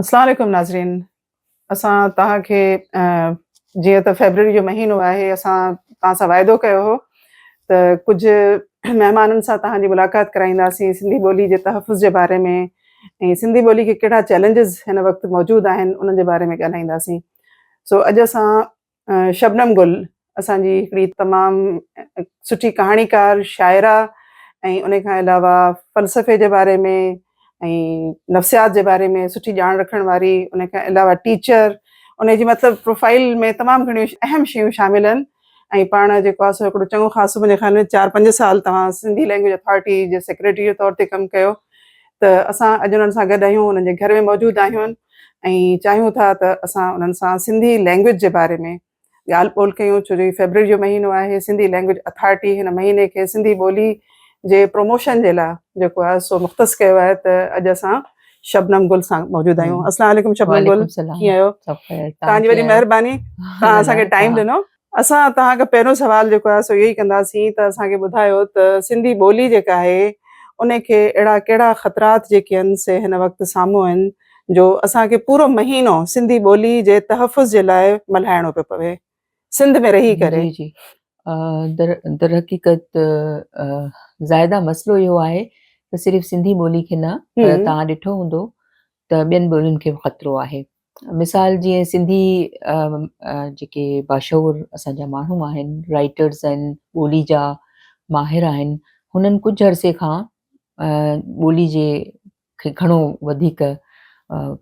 السلام عليڪم ناظرين اسان توهان کي جيئن ته فيبروري جو مهينو آهي اسان توهان سان واعدو ڪيو هو ته ڪجهه مهمانن سان توهان جي ملاقات ڪرائينداسين سنڌي ٻولي جي تحفظ جي باري ۾ ۽ سنڌي ٻولي کي ڪهڙا چئلينجز هن وقت موجود آهن انهن جي باري ۾ ڳالهائينداسين سو اڄ اسان شبنم گل اسان جي هڪڙي تمام سٺي ڪهاڻيڪار، شاعره ۽ ان کان علاوه فلسفي جي باري ۾ ۽ نفسيات جي باري ۾ سٺي ڄاڻ رکڻ واري ان کان علاوه ٽيچر ان جي مطلب پروفائل ۾ تمام گهڻيون اهم شيون شامل آهن ۽ پاڻ جيڪو آهي سو هڪڙو چڱو خاصو منهنجي خيال ۾ چار پنج سال توهان سنڌي لينگويج اٿارٽي جي سيڪريٽري جي طور تي ڪم ڪيو ته اسان اڄ انهن سان گڏ آهيون انهن جي گهر ۾ موجود آهيون ۽ چاهيون ٿا ته اسان انهن سان سنڌي لينگويج جي باري ۾ ڳالهه ٻولهه ڪيون ڇو جو هي فيبروري جو مهينو آهي سنڌي لينگويج اٿارٽي هن مهيني کي سنڌي ٻولي جي پروموشن جي لاء جيڪو آهي سو مختص ڪيو آهي ته اڄ اسان شبنم گل سان موجود آهيون السلام عليڪم شبنم گل ڪيئن آهيو توهان جي وڏي مهرباني توهان اسان کي ٽائيم ڏنو اسان توهان کان پهريون سوال جيڪو آهي سو اهو ئي ڪنداسين ته اسان کي ٻڌايو ته سنڌي ٻولي جيڪا آهي ان کي اهڙا ڪهڙا خطرات جيڪي آهن سي هن وقت سامهون آهن جو اسان کي پورو مهينو سنڌي ٻولي جي تحفظ جي لاء ملهائڻو پيو پوي سنڌ ۾ رهي ڪري. جي جي در در حقيقت زاهده مسئلو اهو آهي ته صرف سنڌي ٻولي کي نه پر توهان ڏٺو هوندو ته ٻين ٻولين کي به خطرو آهي مثال جيئن سنڌي جيڪي باشعور اسان جا ماڻهو آهن رائيٽرز آهن ٻولي جا ماهر آهن هنن ڪجهه عرصي کان ٻولي جي کي گهڻو وڌيڪ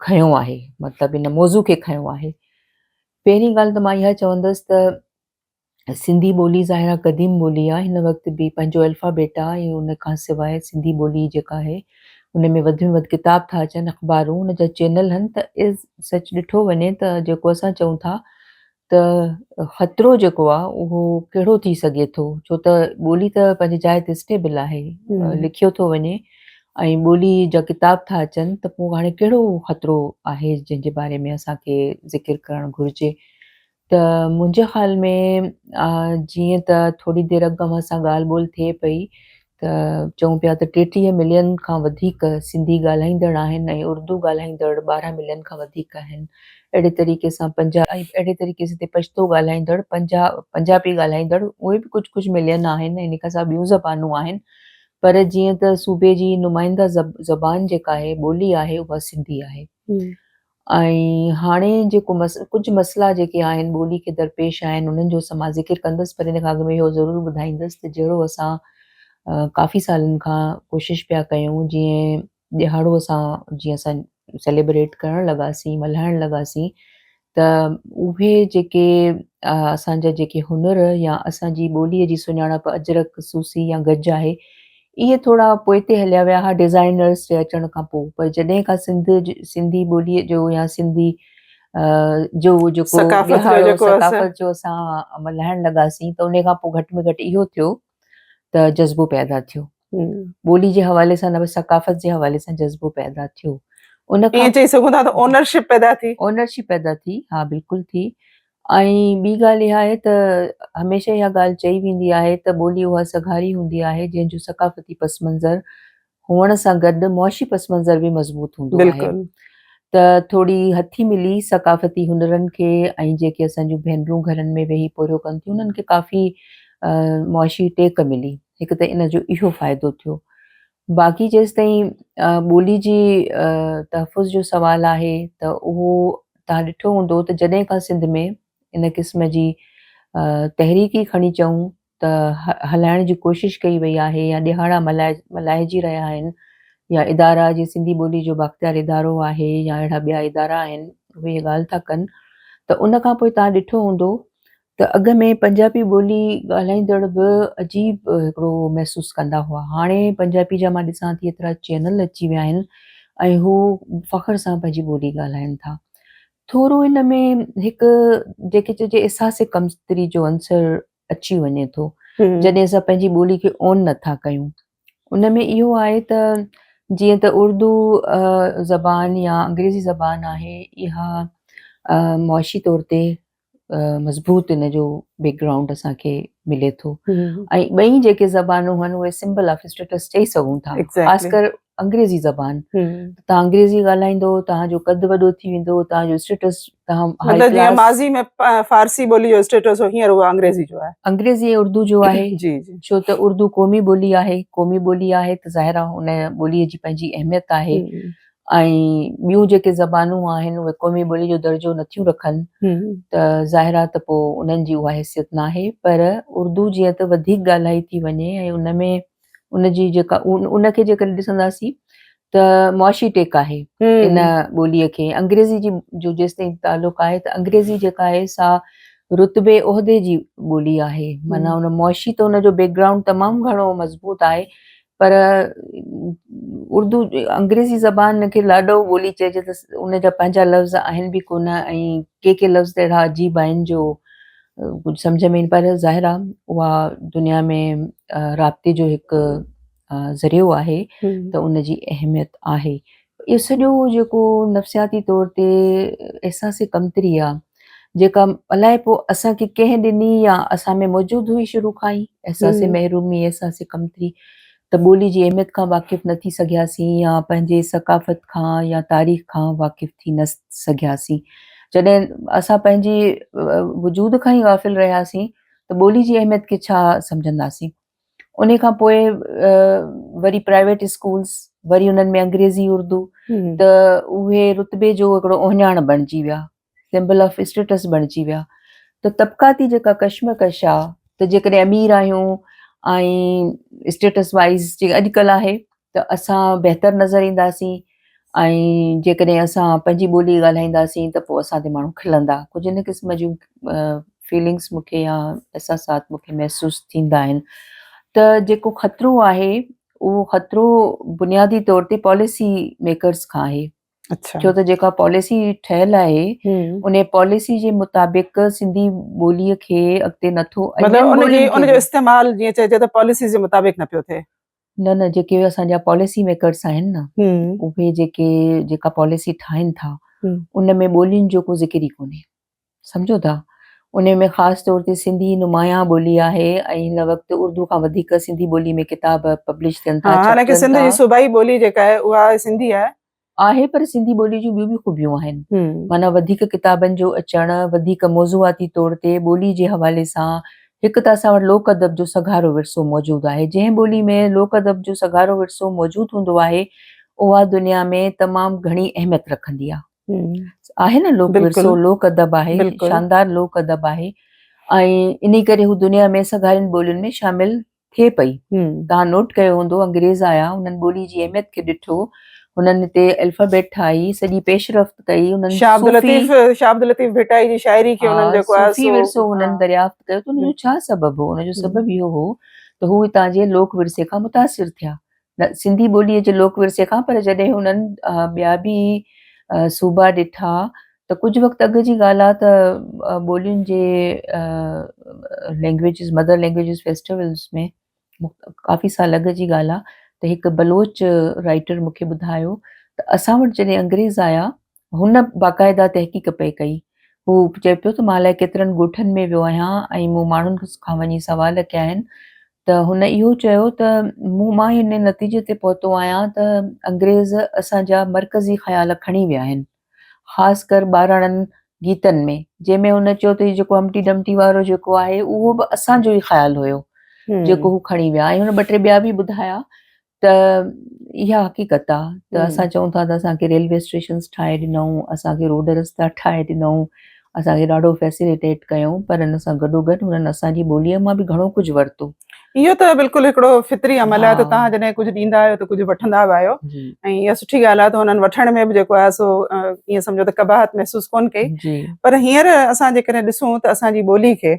کنيو آهي مطلب ان موضوع کي کنيو آهي پهرين ڳالهه ته مان اها چوندس ته سنڌي ٻولي ظاهر آهي قديم ٻولي آهي هن وقت به پنهنجو الفابيٽ آهي ۽ ان کان سواء سنڌي ٻولي جيڪا آهي ان ۾ وڌ ۾ وڌ ڪتاب ٿا اچن اخبارون ان جا چينل آهن ته سچ ڏٺو وڃي ته جيڪو اسان چئون ٿا ته خطرو جيڪو آهي اهو ڪهڙو ٿي سگهي ٿو ڇو ته ٻولي ته پنهنجي جاء تي اسٽيبل آهي لکيو ٿو وڃي ۽ ٻولي جا ڪتاب ٿا اچن ته پوء هاڻي ڪهڙو خطرو آهي جنهن جي باري ۾ اسان کي ذڪر ڪرڻ گهرجي ته منهنجي خيال ۾ جيئن ته ٿوري دير اڳ اوهان سان ڳالهه ٻولهه ٿئي پئي ته چئون پيا ته 33 ملين کان وڌيڪ سنڌي ڳالهائيندڙ آهن ۽ اردو ڳالهائيندڙ 12 ملين کان وڌيڪ آهن اهڙي طريقي سان پنجا ۽ اهڙي طريقي سان پشتو ڳالهائيندڙ پنجا پنجابي ڳالهائيندڙ اهي به ڪجهه ڪجهه ملين آهن ۽ ان کان سواء ٻيون زبانون آهن پر جيئن ته صوبي جي نمائنده زبان جيڪا آهي ٻولي آهي اها سنڌي آهي ۽ هاڻي جيڪو مس ڪجهه مسئلا جيڪي آهن ٻولي کي درپيش آهن انهن جو مان ذڪر ڪندس پر ان کان اڳ ۾ اهو ضرور ٻڌائيندس ته جهڙو اسان ڪافي سالن کان ڪوشش پيا ڪيون جيئن ڏهاڙو اسان جيئن اسان سيليبريٽ ڪرڻ لڳاسين ملهائڻ لڳاسين ته اهي جيڪي اسان جا جيڪي هنر يا اسان جي ٻوليء جي سڃاڻپ اجرڪ سوسي يا گج آهي اهي ٿورا پوئتي هليا ويا ها ڊزائنرس جي اچڻ کان پوء پر جڏهن کان سنڌ سنڌي ٻوليء جو يا سنڌي جو جيڪو ڏهاڙو ثقافت جو اسان ملهائڻ لڳاسين ته ان کان پوء گهٽ ۾ گهٽ اهو ٿيو ته جذبو پيدا ٿيو ٻولي جي حوالي سان نه پر ثقافت جي حوالي سان جذبو پيدا ٿيو ان کان چئي سگهون ٿا ته اونرشپ پيدا ٿي اونرشپ پيدا ٿي ها بلڪل ٿي ۽ ٻي ڳالهه اها آهي ته هميشه اها ڳالهه چئي ويندي آهي ته ٻولي اها سگهاري هوندي آهي جنهن جو ثقافتي پس منظر هئڻ سان گڏ معاشي پس منظر به مضبوط هوندو آهي ته ٿوري هٿي ملي ثقافتي هنرن کي ۽ جيڪي اسان جون ڀينرون گهرن ۾ ويهي پورهيو ڪن ٿيون انهن کي ڪافي معاشي ٽيڪ ملي هڪ ته ان جو اهو فائدو ٿيو باقي جيستائين ٻولي جي تحفظ جو سوال آهي ته اهو توهان ڏٺو هوندو ته جڏهن کان سنڌ ۾ ان قسم جي تحريڪ ئي کڻي چئون ته هلائڻ جي ڪوشش ڪئي وئي آهي يا ڏهاڙا ملهائجي رهيا آهن يا ادارا جيئن سنڌي ٻولي جو بااختيار ادارو آهي يا اهڙا ٻيا ادارا آهن اهي اها ڳالهه ٿا ڪن ته ان کان پوء توهان ڏٺو هوندو ته اڳ ۾ پنجابي ٻولي ڳالهائيندڙ به عجيب هڪڙو محسوس ڪندا هئا هاڻي پنجابي جا مان ڏسان ٿي ايترا چينل اچي ويا آهن ۽ هو فخر سان پنهنجي ٻولي ڳالهائين ٿا ٿورو ان ۾ هڪ جيڪي چئجي احساس ڪمتري جو عنصر اچي وڃي ٿو جڏهن اسان پنهنجي ٻولي کي اون نٿا ڪيون ان ۾ اهو آهي ته جيئن ته اردو زبان يا انگريزي زبان آهي اها معاشي طور تي مضبوط ان جو بيڪ گرائونڊ اسان کي ملي ٿو ۽ ٻئي جيڪي زبانون آهن اهي سمبل آف اسٽيٽس چئي سگهون ٿا خاص ڪر انگريزي زبان. توهان انگريزي ڳالهائيندو توهان جو قد وڏو ٿي ويندو، توهان جو اسٽيٽس، توهان هاء مطلب جيئن ڪلاس. ماضي ۾ فارسي ٻولي جو اسٽيٽس هو هينئر اهو انگريزي جو آهي. انگريزي ۽ اردو جو آهي. جي جي. ڇو ته اردو قومي ٻولي آهي، قومي ٻولي آهي ته ظاهر آهي ان ٻولي جي پنهنجي اهميت آهي ۽ ٻيون جيڪي زبانون آهن اهي قومي ٻولي جو درجو نٿيون رکن ته ظاهر آهي ته پوء انهن جي اها حيثيت ناهي پر اردو جيئن ته وڌيڪ ڳالهائي ٿي وڃي ۽ ان ۾ ان جي جيڪا ان کي جيڪڏهن ڏسنداسين ته معاشي ٽيڪ آهي ان ٻوليء کي. انگريزي جي جو جيستائين تعلق آهي ته انگريزي جيڪا آهي سا رتبي عهدي جي ٻولي آهي، معنيٰ ان معاشي ته ان جو بيڪ گرائونڊ تمام گهڻو مضبوط آهي پر اردو انگريزي زبان کي لاڏو ٻولي چئجي ته ان جا پنهنجا لفظ آهن به ڪونه ۽ ڪي ڪي لفظ ته اهڙا عجيب آهن جو ڪجهه سمجهه ۾ پر ظاهر آهي اها دنيا ۾ رابطي جو هڪ ذريعو آهي ته ان جي اهميت آهي. اهو سڄو جيڪو نفسياتي طور تي احساس ڪمتري آهي جيڪا الائي پوء اسان کي ڪنهن ڏني يا اسان ۾ موجود هئي شروع کان ئي احساس محرومي، احساس ڪمتري ته ٻولي جي اهميت کان واقف نه ٿي سگهياسين يا پنهنجي ثقافت کان يا تاريخ کان واقف ٿي نه سگهياسين. جڏهن اسان پنهنجي وجود کان ئي غافل رهياسين ته ٻولي جي اهميت کي ڇا سمجهنداسين. انهي کان پوء وري پرائيويٽ اسڪولس وري انهن ۾ انگريزي اردو ته اهي رتبي جو هڪڙو اهڃاڻ بڻجي ويا، سمبل آف اسٽيٽس بڻجي ويا ته طبقاتي جيڪا ڪشمڪش آ ته جيڪڏهن امير آهيون ۽ اسٽيٽس وائز جي اڄڪلهه آهي ته اسان بهتر نظر اينداسين ۽ جيڪڏهن اسان پنهنجي ٻولي ڳالهائينداسين ته پوء اسان تي ماڻهو کلندا. ڪجهه ان قسم جون فيلنگس مون کي يا احساسات مون کي محسوس ٿيندا آهن ته جيڪو خطرو آهي اهو خطرو بنيادي طور تي پاليسي ميڪرس کان آهي. ڇو ته جيڪا پاليسي ٺهيل آهي ان پاليسي جي مطابق سنڌي ٻولي کي اڳتي نٿو مطلب ان جي ان جو استعمال جيئن چئجي ته پاليسي جي مطابق نه پيو ٿئي. نه نه جيڪي اسان جا پاليسي ميڪرس آهن نه اهي جيڪي جيڪا پاليسي ٺاهين ٿا ان ۾ ٻولين جو ڪو ذڪر ئي ڪونهي. سمجهو ٿا. انهي ۾ خاص طور تي سنڌي نمايان ٻولي آهي ۽ هن وقت اردو کان وڌيڪ سنڌي ٻولي ۾ ڪتاب پبلش ٿين ٿا، ها حالانڪه ڇپجن سنڌ ٿا. جي صوبائي ٻولي جيڪا آهي اها سنڌي آهي. آهي پر سنڌي ٻولي جون ٻيون به خوبيون آهن. معنيٰ وڌيڪ ڪتابن جو اچڻ، وڌيڪ موضوعاتي طور تي ٻولي جي حوالي سان هڪ ته اسان وٽ لوڪ ادب جو سگهارو ورثو موجود آهي. جنهن ٻولي ۾ لوڪ ادب جو سگهارو ورثو موجود هوندو آهي اها دنيا ۾ تمام گهڻي اهميت رکندي آهي. آهي نه لوڪ ورثو لوڪ ادب آهي شاندار لوڪ ادب آهي ۽ انهي ڪري هو دنيا ۾ سگهارين ٻولين ۾ شامل ٿئي پئي. توهان نوٽ ڪيو هوندو انگريز آيا انهن ٻولي جي اهميت کي ڏٺو هنن هتي الفابيٽ ٺاهي سڄي پيش رفت ڪئي انهن شاهه عبداللطيف شاهه عبداللطيف ڀٽائي جي شاعري کي انهن جيڪو آهي صوفي ورثو انهن دريافت ڪيو ته ان جو ڇا سبب هو ان جو سبب اهو هو ته هو هتان جي لوڪ ورثي کان متاثر ٿيا نه سنڌي ٻوليء جي لوڪ ورثي کان پر جڏهن هنن ٻيا به صوبا ڏٺا ته ڪجهه وقت اڳ جي ڳالهه آهي ته ٻولين جي لينگويجز مدر لينگويجز فيسٽيولز ۾ ڪافي سال اڳ جي ڳالهه آهي ته هڪ بلوچ رائيٽر مون کي ٻڌايو ته اسان وٽ جڏهن انگريز آيا هن باقاعده تحقيق پئي ڪئي. هو چئي پيو ته مان الائي ڪيترن ڳوٺن ۾ ويو آهيان ۽ مون ماڻهن کان وڃي سوال ڪيا آهن ته هن اهو چيو ته مون مان هن نتيجي تي پهتو آهيان ته انگريز اسان جا مرڪزي خيال کڻي ويا آهن خاص ڪر ٻاراڻن گيتن ۾ جنهن ۾ هن چيو ته هي جيڪو همٽي ڊمٽي وارو جيڪو آهي اهو به اسان جو ئي خيال هيو جيڪو هو کڻي ويا ۽ هن ٻه ٽي ٻيا به ٻڌايا ته اها حقيقت آ ته اسان چئون ٿا ته اسان کي ريلوي اسٽيشنز ٺاهي ڏنائون اسان کي روڊ رستا ٺاهي ڏنائون اسان کي ڏاڍو فيسليٽيٽ ڪيائون پر ان سان گڏو گڏ انهن اسان جي ٻوليء مان به گهڻو ڪجهه ورتو. اهو ته بلڪل هڪڙو فطري عمل آهي ته توهان جڏهن ڪجهه ڏيندا آهيو ته ڪجهه وٺندا به آهيو ۽ اها سٺي ڳالهه آهي ته هنن وٺڻ ۾ به جيڪو آهي سو ائين سمجهو ته قباحت محسوس ڪونه ڪئي پر هينئر اسان جيڪڏهن ڏسون ته اسان جي ٻولي کي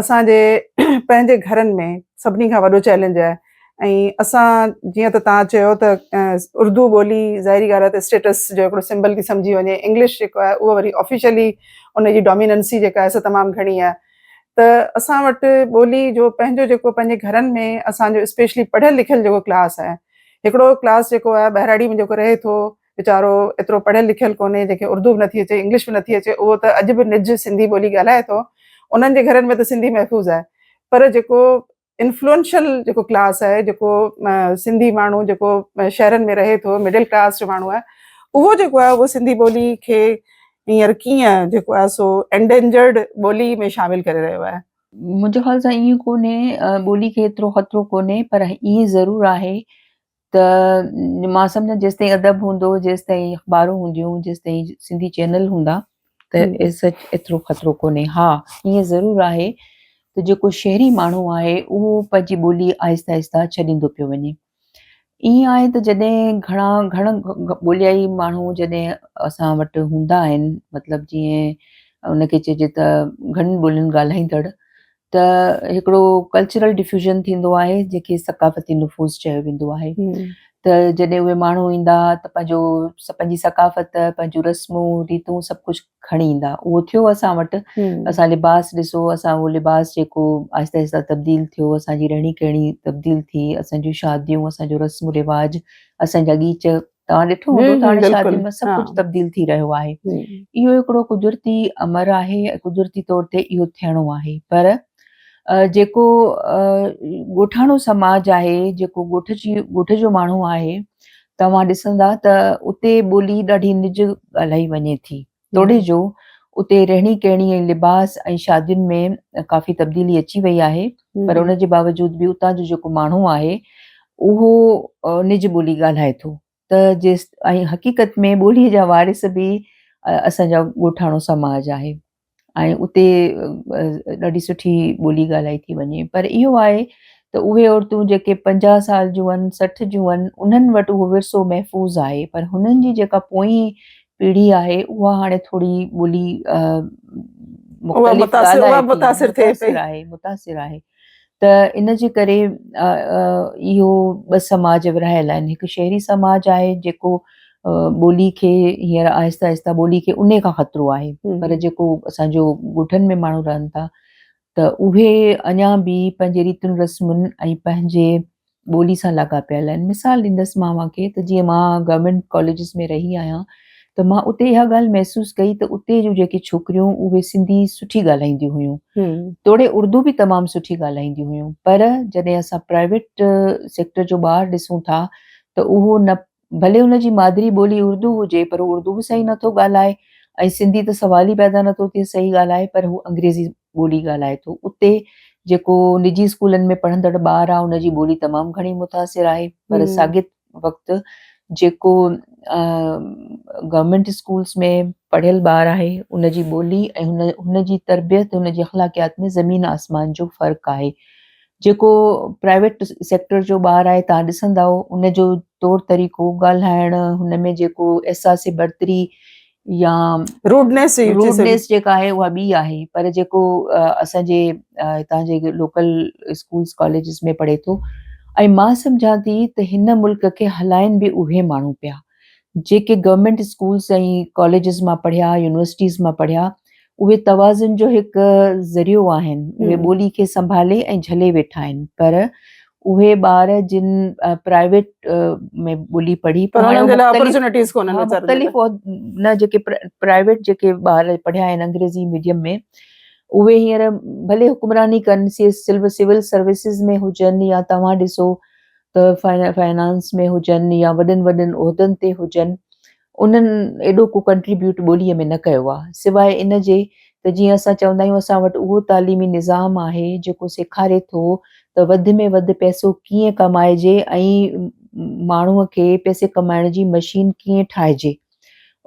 اسان جي پنهنجي گهرن ۾ سڀني کان وڏو چئلينج آهي ۽ اسان جيئن ته توهان چيو ته اردو ٻولي ظاهري ڳالهه آهي ته اسٽيٽس جو هڪڙو سمبل ٿي سمجهي وڃي انگلش جيڪو آهي اهو وري آفيشلي ان جي ڊوميننسي جيڪا آهي سا تمام گهڻي آهي ته اسان وٽ ٻولي جو پنهنجو جيڪو پنهنجي گهرن ۾ اسان جو اسپيشلي پڙهيل لکيل جيڪو ڪلاس آهي هڪڙو ڪلاس جيڪو آهي ٻهراڙي ۾ جيڪو رهي ٿو ويچارو ايترو پڙهيل لکيل ڪونهي، جنهن کي اردو به نٿي اچي، انگلش به نٿي اچي، اهو ته اڄ به نج سنڌي ٻولي ڳالهائي ٿو، انهن جي گهرن ۾ ته سنڌي محفوظ آهي، پر جيڪو انفلوئنشل جيڪو ڪلاس آهي جيڪو سنڌي ماڻهو جيڪو شهرن ۾ رهي ٿو مڊل ڪلاس جو ماڻهو آهي اهو جيڪو آهي اهو سنڌي ٻولي کي هينئر ڪيئن جيڪو آهي سو انڊينجرڊ ٻولي ۾ شامل ڪري رهيو آهي. منهنجي خيال سان ائين ڪونهي ٻولي کي ايترو خطرو ڪونهي پر ائين ضرور آهي ته مان سمجهان جيستائين ادب هوندو جيستائين اخبارون هونديون جيستائين سنڌي چينل هوندا ته سچ ايترو خطرو ڪونهي ها ائين ضرور آهي ته جيڪو شهري ماڻهو آهي اهو پنهنجي ٻولي آهستي آهستي ڇڏيندو پيو وڃي ائين آهي ته جڏهن گهڻا گهڻ ٻوليائي ماڻهو جڏهن اسان وٽ هوندا آهن مطلب جيئن ان کي چئجي ته گهڻن ٻولين ڳالهائيندڙ ته هڪڙو ڪلچرل ڊفيوزن ٿيندو آهي جنهن کي ثقافتي نفوذ چيو ويندو آهي ته جڏهن اهي ماڻهو ايندا ته پنهنجو پنهنجي ثقافت پنهنجون رسمون ريتون سڀ ڪجهه کڻي ايندا اهو ٿيو اسان وٽ اسان لباس ڏسو اسان اهو لباس جيڪو آهستي آهستي تبديل ٿيو اسان جي رهڻي ڪهڻي تبديل ٿي اسان جون شاديون اسان جو رسم رواج اسان جا ڳيچ توهان ڏٺو هوندو ته هاڻي شادين ۾ سڀ ڪجهه تبديل ٿي رهيو آهي اهو هڪڙو قدرتي امر آهي ۽ قدرتي طور تي اهو ٿيڻو آهي پر جيڪو ڳوٺاڻو سماج آهي جيڪو ڳوٺ جي ڳوٺ جو ماڻهو آهي توهان ڏسندا ته اتي ٻولي ڏاڍي نج ڳالهائي وڃي ٿي توڙي جو اتي رهڻي ڪهڻي ۽ لباس ۽ شادين ۾ ڪافي تبديلي اچي وئي آهي پر ان جي باوجود به اتان جو جيڪو ماڻهو آهي اهو نج ٻولي ڳالهائي ٿو ته جيس ۽ حقيقت ۾ ٻولي جا وارث به اسان جا ڳوٺاڻو سماج آهي ۽ اتي ڏاڍي سٺي ٻولي ڳالهائي ٿي وڃي پر اهو آهي ته اهي عورتون جيڪي 50 سال جون آهن 60 جون آهن انهن وٽ اهو ورثو محفوظ آهي پر هنن جي جيڪا پوئين پيڙهي آهي اها هاڻي ٿوري ٻولي مختلف متاثر ٿئي پئي آهي متاثر آهي ته ان جي ڪري اهو ٻه سماج ورهايل آهن هڪ شهري سماج آهي جيڪو ٻولي کي هينئر آهستي آهستي ٻولي کي ان کان خطرو آهي پر جيڪو اسان جو ڳوٺن ۾ ماڻهو رهن ٿا ته اهي اڃا به پنهنجي ريتن رسمن ۽ پنهنجي ٻولي سان لاڳاپيل آهن. مثال ڏيندس مان اوهان کي ته جيئن مان گورنمينٽ ڪاليجز ۾ رهي آهيان ته مان اتي اها ڳالهه محسوس ڪئي ته اتي جون جيڪي ڇوڪريون اهي سنڌي سٺي ڳالهائينديون هيون توڙي اردو به تمام سٺي ڳالهائينديون هيون پر جڏهن اسان پرائيويٽ سيڪٽر جو ٻار ڏسون ٿا ته اهو نه ڀلي هن جي مادري ٻولي اردو هجي پر هو اردو به صحيح نٿو ڳالهائي ۽ سنڌي ته سوال ئي پيدا نٿو ٿئي صحيح ڳالهائي پر هو انگريزي ٻولي ڳالهائي ٿو اتي جيڪو نجي اسڪولن ۾ پڙهندڙ ٻار آهي ان جي ٻولي تمام گهڻي متاثر آهي پر ساڳي وقت جيڪو گورنمينٽ اسڪولس ۾ پڙهيل ٻار آهي ان جي ٻولي ۽ هن جي تربيت هن جي اخلاقيات ۾ زمين آسمان جو فرق آهي جيڪو پرائيويٽ سيڪٽر جو ٻار آهي تان ڏسندائو ان جو طور طريقو ڳالهائڻ هن ۾ جيڪو احساس برتري يا روڊنيس روڊنيس جيڪا آهي اها ٻي آهي پر جيڪو اسان جي هتان جي لوڪل اسڪولس ڪاليجز ۾ پڙهي ٿو ۽ مان سمجهان ٿي ته هن ملڪ کي هلائن به اهي ماڻهو پيا جيڪي گورنمينٽ اسڪولس ۽ ڪاليجز مان پڙهيا يونيورسٽيز مان پڙهيا اهي توازن جو هڪ ذريعو آهن اهي ٻولي کي سنڀالي ۽ جهلي ويٺا آهن پر اهي ٻار جن پرائيويٽ ۾ ٻولي پڙهي پر انهن جي لاء اپرچونٽيز ڪونهن مختلف نه جيڪي پرائيويٽ جيڪي ٻار پڙهيا آهن انگريزي ميڊيم ۾ اهي هينئر ڀلي حڪمراني ڪن سي سول سروسز ۾ هجن يا توهان ڏسو ته فائنانس ۾ هجن يا وڏن وڏن عهدن تي هجن انهن ايڏو ڪو ڪنٽريبيوٽ ٻوليء ۾ نه ڪيو آهي سواء ان جي ته جيئن اسان چوندا آهيون اسان وٽ اهو تعليمي نظام آهي جيڪو سيکاري ٿو ته وڌ ۾ وڌ پئسو ڪيئن ڪمائجي ۽ ماڻهوء کي پئسي ڪمائڻ جي مشين ڪيئن ٺاهجي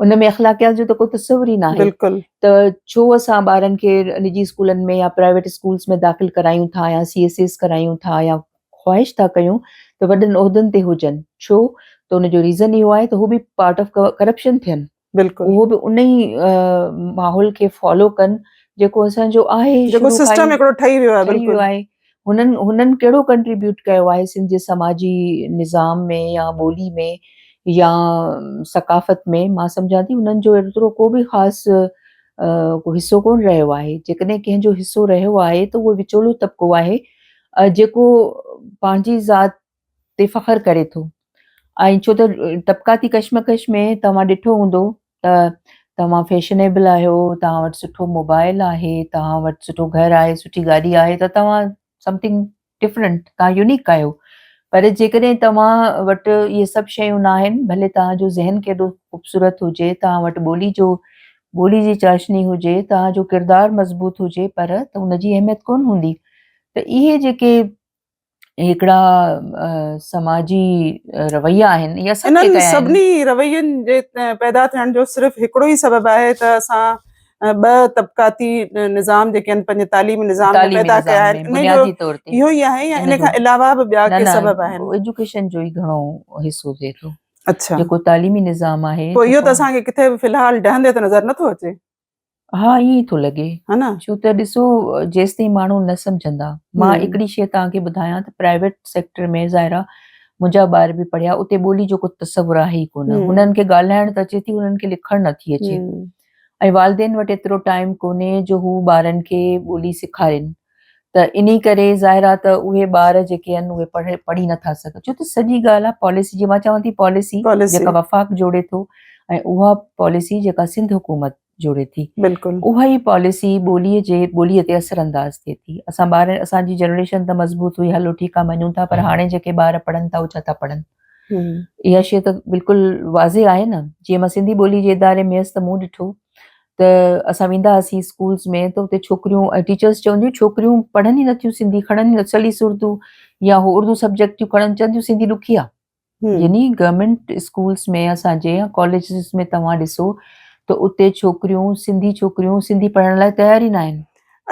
ان ۾ اخلاقيات جو ته ڪو تصور ئي ناهي بلڪل ته ڇو اسان ٻارن کي نجي اسڪولن ۾ يا پرائيويٽ اسڪولس ۾ داخل ڪرايون ٿا يا سي ايس ايس ڪرايون ٿا يا خواهش ٿا ڪيون ته وڏن عهدن تي هجن ڇو ته ان جو ريزن اهو آهي ته هو به پارٽ آف ڪرپشن ٿين بلڪل اهو به ان ئي ماحول کي فالو ڪن جيڪو اسان جو آهي جيڪو سسٽم هڪڙو ٺهي ويو آهي بلڪل آهي هنن هنن ڪهڙو ڪنٽريبيوٽ ڪيو آهي سنڌ جي سماجي نظام ۾ يا ٻولي ۾ يا ثقافت ۾ مان سمجهان ٿي هنن جو ايترو ڪو به خاص ڪو حصو ڪون رهيو آهي جيڪڏهن ڪنهن جو حصو رهيو آهي ته اهو وچولو طبقو آهي جيڪو پنهنجي ذات تي فخر ڪري ٿو ۽ ڇو ته طبقاتي ڪشمڪش ۾ توهان ڏٺو هوندو ته توهان فيشنيبل آهيو توهان وٽ سٺو موبائل آهي توهان وٽ سٺو گهر آهي سٺي گاڏي آهي ته توهان سمٿنگ ڊفرنٽ، توهان يونيڪ آهيو. پر جيڪڏهن توهان وٽ اهي سڀ شيون ناهن، ڀلي توهان جو ذهن ڪيڏو خوبصورت هجي، توهان وٽ ٻولي جو ٻولي جي چاشني هجي، توهان جو ڪردار مضبوط هجي پر ته ان جي اهميت ڪونه هوندي. ته اهي جيڪي هڪڙا سماجي رويا آهن يا سڀ انهن سڀني روين جي پيدا ٿيڻ جو صرف هڪڙو ئي سبب آهي ته اسان ٻه طبقاتي نظام جيڪي آهن پنهنجي تعليمي نظام ۾ پيدا ڪيا آهن ان جو اهو ئي آهي يا ان کان علاوه به ٻيا ڪي سبب آهن؟ ايجوڪيشن جو ئي گهڻو حصو ٿئي ٿو. اڇا جيڪو تعليمي نظام آهي پوء اهو ته اسان کي ڪٿي به في الحال ڊهندي ته نظر نٿو اچي. ها ائين ئي ٿو لڳي ها نه ڇو ته ڏسو جيستائين ماڻهو نه سمجهندا مان هڪڙي شيء توهان کي ٻڌايان ته پرائيويٽ سيڪٽر ۾ ظاهر آهي منهنجا ٻار به پڙهيا اتي ٻولي جو ڪو تصور آهي ئي ڪونه هنن کي ڳالهائڻ ته اچي ٿي هنن کي لکڻ نٿي اچي ۽ والدين وٽ ايترو ٽائيم ڪونهي جو هو ٻارن کي ٻولي سيکارين ته انهي ڪري ظاهر آهي ته اهي ٻار جيڪي آهن اهي پڙهي پڙهي نٿا سگهن ڇو ته سڄي ڳالهه آهي پاليسي جي مان چوان ٿي پاليسي جيڪا وفاق جوڙي ٿو ۽ اها پاليسي جيڪا سنڌ حڪومت جوڙي ٿي بلڪل اها ئي پاليسي ٻولي جي ٻولي تي اثر انداز ٿئي ٿي اسان ٻار اسان جي جنريشن ته مضبوط هئي هلو ٺيڪ آهي مڃون ٿا پر هاڻي جيڪي ٻار پڙهن ٿا اهي ڇا ٿا پڙهن اها شيء ته بلڪل واضح آهي نه جيئن مان سنڌي ٻولي جي اداري ۾ هيس ته مون ڏٺو ته اسان ويندا هئاسين اسڪولز ۾ ته اتي ڇوڪريون ۽ ٽيچرز چونديون ڇوڪريون پڙهن ئي نٿيون سنڌي کڻن ئي سليس اردو يا هو اردو سبجيڪٽ ٿيون کڻن چونديون سنڌي ڏکي آهي يعني گورنمينٽ اسڪولز ۾ اسان جي يا ڪاليجز ۾ توهان ڏسو ته اتي ڇوڪريون سنڌي ڇوڪريون سنڌي پڙهڻ لاء تيار ئي نه آهن.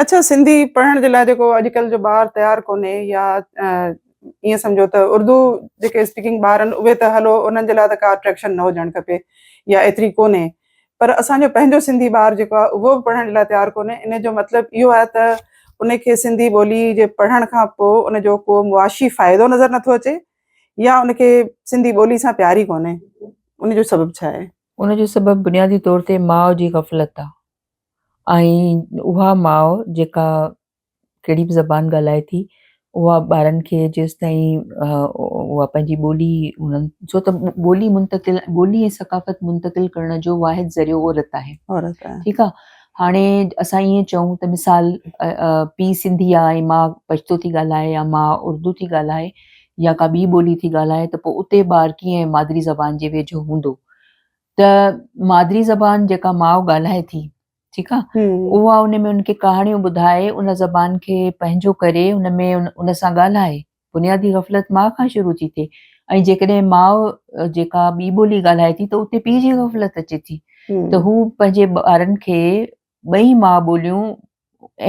اڇا سنڌي پڙهڻ جي لاء جيڪو اڄڪلهه جو ٻار تيار ڪونهي يا ائين سمجهو ته اردو جيڪي اسپيڪنگ ٻار آهن اهي ته هلو انهن جي لاء ته ڪا اٽريڪشن نه هجڻ کپي يا ايتري ڪونهي پر اسان جو پنهنجو سنڌي ٻار جيڪو آهي اهو به پڙهڻ جي لاء تيار ڪونهي ان جو مطلب اهو آهي ته ان کي سنڌي ٻولي جي پڙهڻ کان پوء ان جو ڪو معاشي فائدو نظر نٿو اچي يا ان کي سنڌي ٻولي سان پيار ئي ڪونهي ان جو سبب ڇا آهي؟ ان جو سبب بنيادي طور تي ماء جي غفلت آهي ۽ اها ماء جيڪا ڪهڙي به زبان ڳالهائي ٿي اها ٻارن کي جيستائين اها پنهنجي ٻولي انهن ڇو ته ٻولي منتقل ٻولي ۽ ثقافت منتقل ڪرڻ جو واحد ذريعو عورت آهي عورت آهي ٺيڪ آهي هاڻي اسان ائين چئون ته مثال پيء سنڌي آهي ۽ ماء پشتو ٿي ڳالهائي يا ماء اردو ٿي ڳالهائي يا ڪا ٻي ٻولي ٿي ڳالهائي ته پوء اتي ٻار ڪيئن مادري زبان جي ويجهو هوندو ته مادري زبان جيڪا ماء ڳالهائي ٿي ٺيڪ آ اها ان ۾ ان کي ڪهاڻيون ٻڌائي ان زبان کي پنهنجو ڪري ان ۾ ان سان ڳالهائي بنيادي غفلت ماء کان شروع ٿي ٿئي ۽ جيڪڏهن ماء جيڪا ٻي ٻولي ڳالهائي ٿي ته اتي پيء جي غفلت اچي ٿي ته هو پنهنجي ٻارن کي ٻئي ماء ٻوليون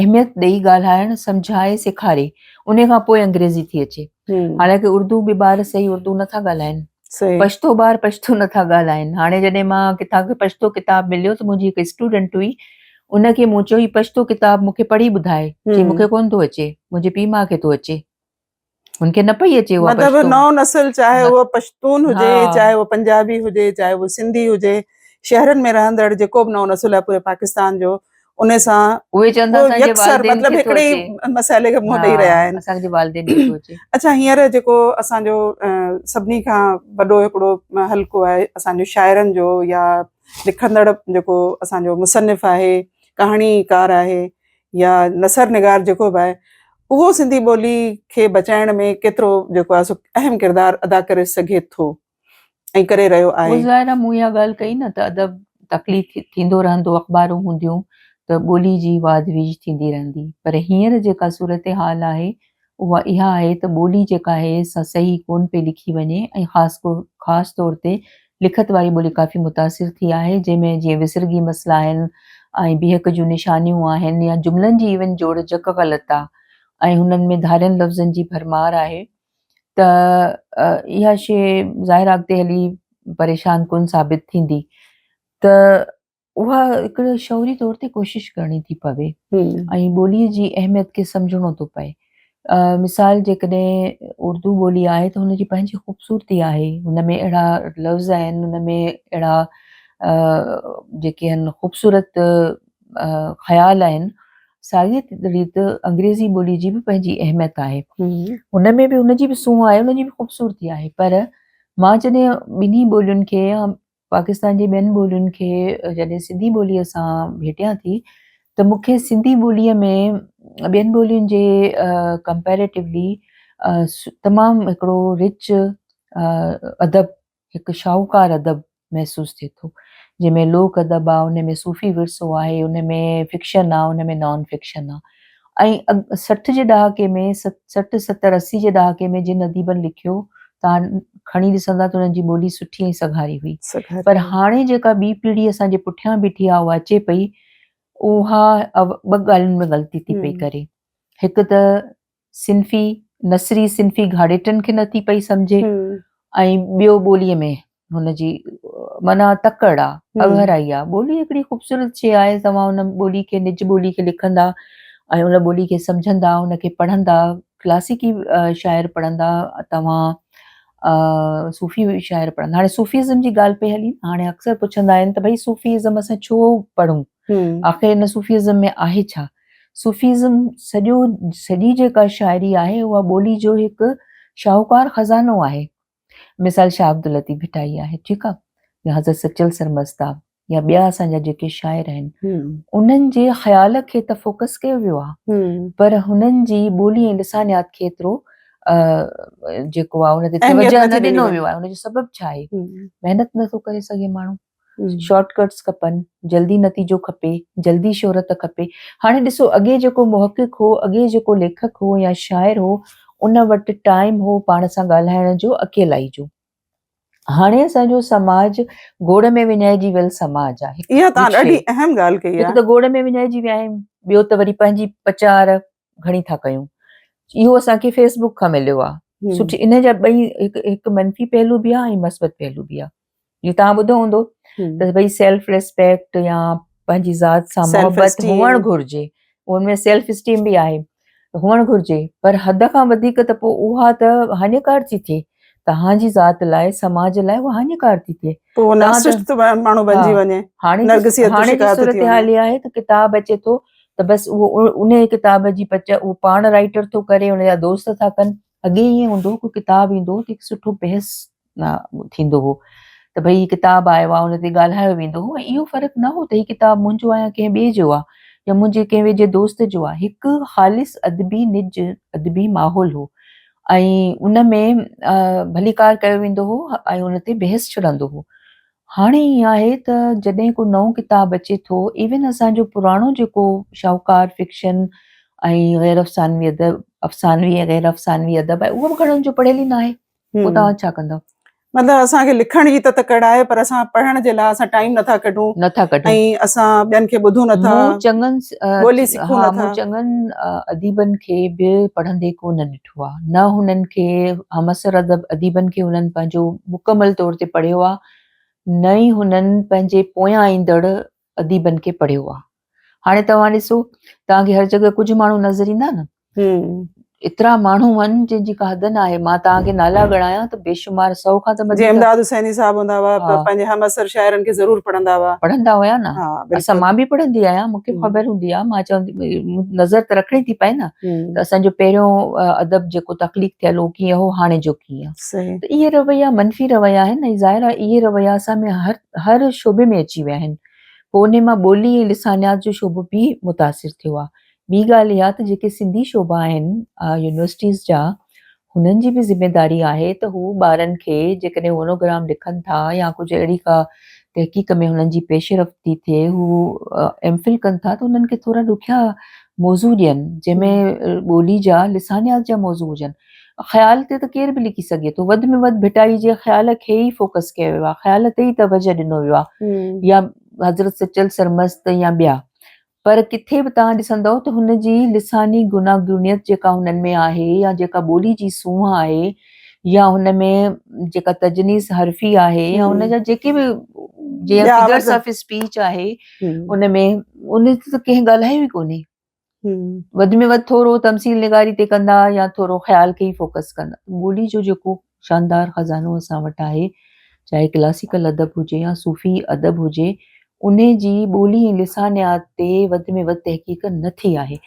اهميت ڏئي ڳالهائڻ سمجهائي سيکاري ان کان پوء انگريزي ٿي اچي حالانڪه اردو به ٻار صحيح اردو نٿا ڳالهائن پشتو ٻار پشتو نٿا ڳالهائن هاڻي جڏهن مان ڪٿان کي پشتو ڪتاب مليو ته منهنجي هڪ اسٽوڊنٽ هئي ان کي مون چيو هي پشتو ڪتاب مون کي پڙهي ٻڌائي چي مون کي ڪونه ٿو اچي منهنجي پيء ماء کي ٿو اچي هن کي نه پئي اچي اها مطلب نئون نسل چاهي اهو پشتون هجي چاهي اهو پنجابي هجي چاهي اهو سنڌي هجي شهرن ۾ رهندڙ جيڪو به نئون نسل آهي پوري پاڪستان جو ان سان اهي چون ٿا اسان جي والدين مطلب هڪڙي ئي مسئلي کي منهن ڏئي رهيا آهن اسان جي والدين کي ٿو اچي. اڇا هينئر جيڪو اسان جو سڀني کان وڏو هڪڙو حلقو آهي اسان جو شاعرن جو يا لکندڙ جيڪو اسان جو مصنف آهي ڪهاڻيڪار آهي يا نثر نگار جيڪو به آهي اهو سنڌي ٻولي کي بچائڻ ۾ ڪيترو جيڪو آهي سو اهم ڪردار ادا ڪري سگهي ٿو ۽ ڪري رهيو آهي. ظاهر آهي مون اها ڳالهه ڪئي نه ته ادب تخليق ٿيندو رهندو اخبارون هونديون ته ٻولي جي واڌ ويجهه ٿيندي رهندي پر هينئر جيڪا صورتحال آهي اها اها آهي ته ٻولي جيڪا آهي سا صحيح ڪونه پئي لکي وڃي ۽ خاص خاص طور تي لکت واري ٻولي ڪافي متاثر ٿي آهي جنهن ۾ جيئن وسرڳي مسئلا آهن ۽ بيهڪ جون نشانيون آهن يا جملن جي ايون جوڙ جڪ غلط آهي ۽ هنن ۾ ڌارين لفظن جي ڀرمار آهي ته اها شيء ظاهر آهي اڳتي هلي پريشان ڪن ثابت ٿيندي ته اها هڪڙي شعوري طور تي ڪوشش ڪرڻي ٿي پوي ۽ ٻوليء جي اهميت کي سمجهڻو ٿو پئي. مثال جيڪڏهن اردو ٻولي آهي ته هن جي پنهنجي خوبصورتي آهي هن ۾ اهڙا لفظ آهن هن ۾ اهڙا جيڪي آهن خوبصورت خيال آهن ساڳي ريت انگريزي ٻولي جي به پنهنجي اهميت آهي ان ۾ به ان جي به سونهن آهي ان جي به خوبصورتي آهي پر مان جڏهن ٻنهي ٻولين کي يا پاڪستان جي ٻين ٻولين کي جڏهن سنڌي ٻوليء سان ڀيٽيان ٿي ته مون کي سنڌي ٻوليء ۾ ٻين ٻولين جي ڪمپيريٽولي تمام هڪڙو رچ ادب هڪ شاهوڪار ادب محسوس ٿئي ٿو جنهن ۾ لوڪ ادب آ ان ۾ صوفي ورثو آهي ان ۾ فڪشن آ ان ۾ نان فڪشن آ ۽ 60 جي ڏهاڪي ۾ 60 70 80 جي ڏهاڪي ۾ جن اديبن لکيو تان کڻي ڏسندا ته انهن جي ٻولي سٺي ۽ سگهاري هئي پر هاڻي جيڪا ٻي پيڙهي اسان جي پٺيان بيٺي آ اها اچي پئي اها ٻه ڳالهين ۾ غلطي ٿي پئي ڪري هڪ ته صنفي، نثري صنفي گهاڙيٽن کي نٿي پئي سمجهي ۽ ٻيو ٻوليء ۾ هن جي معنيٰ تڪڙ آ، اڳهرائي آ. ٻولي هڪڙي خوبصورت شيء آهي، توهان ان ٻولي کي نج ٻولي کي لکندا ۽ ان ٻولي کي سمجهندا، ان کي پڙهندا، ڪلاسيڪي شاعر پڙهندا، توهان صوفي شاعر پڙهندا. هاڻي صوفي ازم جي ڳالهه پئي هلي نه، هاڻي اڪثر پڇندا آهن ته ڀئي صوفي ازم اسان ڇو پڙهون؟ آخر ان صوفي ازم ۾ آهي ڇا؟ صوفيزم سڄو سڄي جيڪا شاعري آهي اها ٻولي جو هڪ شاهوڪار خزانو آهي. مثال شاهه عبداللطيف ڀٽائي آهي ٺيڪ آ يا حضرت سچل سرمست آ يا ٻيا اسان جا جيڪي شاعر آهن انهن جي خيال کي ته فوڪس ڪيو ويو آ پر هنن جي ٻولي ۽ لسانيات کي ايترو جيڪو آ ان تي توجه نه ڏنو ويو آهي ان جو سبب ڇا آهي محنت نه ٿو ڪري سگهي ماڻهو شارٽ ڪٽس کپن، جلدي نتيجو کپي، جلدي شهرت کپي. هاڻي ڏسو اڳي جيڪو محقق هو، اڳي جيڪو ليکڪ هو يا شاعر هو، ان وٽ ٽائيم هو پاڻ سان ڳالهائڻ جو، اڪيلائي جو. هاڻي اسان جو سماج گوڙ ۾ وڃائجي ويل سماج آهي. اها توهان ڏاڍي اهم ڳالهه ڪئي آهي. هڪ ته گوڙ ۾ وڃائجي ويا آهيون، ٻيو ته وري پنهنجي پچار گهڻي ٿا ڪيون. اهو اسان کي فيس بڪ کان مليو آهي. سٺي ان جا ٻئي هڪ منفي پهلو به آهي ۽ مثبت پهلو به آهي. جي توهان ٻڌو هوندو ته ڀئي سيلف ريسپيڪٽ يا پنهنجي ذات سان محبت هئڻ گهرجي ان ۾ سيلف اسٽيم به آهي هئڻ گهرجي پر حد کان وڌيڪ ته پوء اها ته هاڃيڪار ٿي ٿئي توهان جي ذات لاء سماج لاء اها هاڃيڪار ٿي ٿئي پوء نارسسٽ ٿو ماڻهو بنجي وڃي هاڻي هاڻي جي صورتحال اها آهي ته ڪتاب اچي ٿو ته بس اهو ان ڪتاب جي پچ اهو پاڻ رائيٽر ٿو ڪري ان جا دوست ٿا ڪن اڳي ائين هوندو هو ڪو ڪتاب ايندو هو ته هڪ سٺو بحث ٿيندو هو ته ڀئي هي ڪتاب آيو آهي ان تي ڳالهايو ويندو هو ۽ اهو فرق نه هو ته هي ڪتاب منهنجو آهي يا ڪنهن ٻئي جو آهي يا منهنجي ڪنهن ويجهي دوست جو آهي هڪ خالص ادبي نج ادبي ماحول هو ۽ ان ۾ ڀليڪار ڪيو ويندو هو ۽ ان تي بحث ڇڙندو هو هاڻي ائين آهي ته جڏهن ڪو نئون ڪتاب اچي ٿو ايون اسان جو پراڻو جيڪو شاهوڪار فڪشن ۽ غير افسانوي ادب افسانوي ۽ غير افسانوي ادب آهي اهو به گهڻن جو پڙهيل ئي ناهي پوء توهان ڇا ڪندؤ؟ مطلب اسان کي لکڻ جي ته تڪڙ آهي پر اسان پڙهڻ جي لاء اسان ٽائيم نٿا ڪڍون نٿا ڪڍون ۽ اسان ٻين کي ٻڌون نٿا مون چڱن ٻولي سکون نٿا مون چڱن اديبن کي به پڙهندي ڪو نه ڏٺو آهي نه هنن کي همعصر ادب اديبن کي هنن پنهنجو مڪمل طور تي پڙهيو آهي نه ئي هنن پنهنجي پويان ايندڙ اديبن کي پڙهيو آهي هاڻي توهان ڏسو توهان کي هر جڳهه ڪجهه ماڻهو نظر ايندا نه ايترا ماڻهو آهن جن جي ڪا حد نه آهي مان توهان کي نالا ڳڻايان ته بيشمار 100 کان ته مٿي امداد حسيني صاحب هوندا هئا پنهنجي همعصر شاعرن کي ضرور پڙهندا هئا پڙهندا هيا نه اسان مان به پڙهندي آهيان مون کي خبر هوندي آهي مان چوندي نظر ته رکڻي ٿي پئي نه ته اسان جو پهريون ادب جيڪو تخليق ٿيل هو ڪيئن هو هاڻي جو ڪيئن ته اهي رويا منفي رويا آهن ۽ ظاهر آهي اهي رويا اسان ۾ هر هر شعبي ۾ اچي ويا آهن پوء انهي مان ٻولي ۽ لسانيات جو شعبو به متاثر ٿيو آهي. ٻي ڳالهه اها ته جيڪي سنڌي شعبا آهن يونيورسٽيز جا هنن جي به ذميداري آهي ته هو ٻارن کي جيڪڏهن مونوگرام لکن ٿا يا ڪجهه اهڙي ڪا تحقيق ۾ هنن جي پيش رفت ٿي ٿئي هو ايم فل ڪن ٿا ته هنن کي ٿورا ڏکيا موضوع ڏين جنهن ۾ ٻولي جا لسانيات جا موضوع هجن خيال تي ته ڪير به لکي سگهي ٿو وڌ ۾ وڌ ڀٽائي جي خيال کي ئي فوڪس ڪيو ويو آهي خيال تي ئي توجه ڏنو ويو آهي يا حضرت سچل سرمست يا ٻيا پر ڪٿي به توهان ڏسندؤ ته هن جي لساني گوناگونيت جيڪا هنن ۾ آهي يا جيڪا ٻولي جي سونهن آهي يا هن ۾ جيڪا تجنيس حرفي آهي يا هن جا جيڪي به جيئن فگرس آف اسپيچ آهي ان ۾ ان تي ته ڪنهن ڳالهايو ئي ڪونهي وڌ ۾ وڌ ٿورو تمثيل نگاري تي ڪندا يا ٿورو خيال کي ئي فوڪس ڪندا. ٻولي جو جيڪو شاندار خزانو اسان وٽ آهي، چاهي ڪلاسيڪل ادب هجي يا صوفي ادب هجي، انهي جي ٻولي ۽ لسانيات تي وڌ ۾ وڌ تحقيق نه ٿي آهي.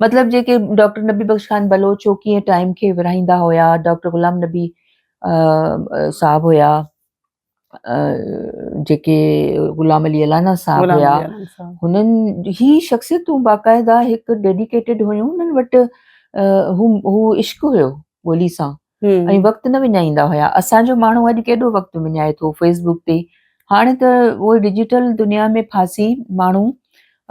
مطلب جيڪي ڊاڪٽر نبي بخش خان بلوچ هو ڪيئن ٽائيم کي ورهائيندا هيا، ڊاڪٽر غلام نبي صاحب هيا، جيڪي غلام علي الانا صاحب هيا هنن هي شخصيتون باقاعده هڪ ڊيڊيڪيٽيڊ هيون هنن وٽ هو هو عشق هيو ٻولي سان ۽ وقت نه وڃائيندا هيا. اسان جو ماڻهو اڄ ڪيڏو وقت وڃائي ٿو فيس بڪ تي. هاڻي ته اهو ڊجيٽل دنيا ۾ ڦاسي ماڻهو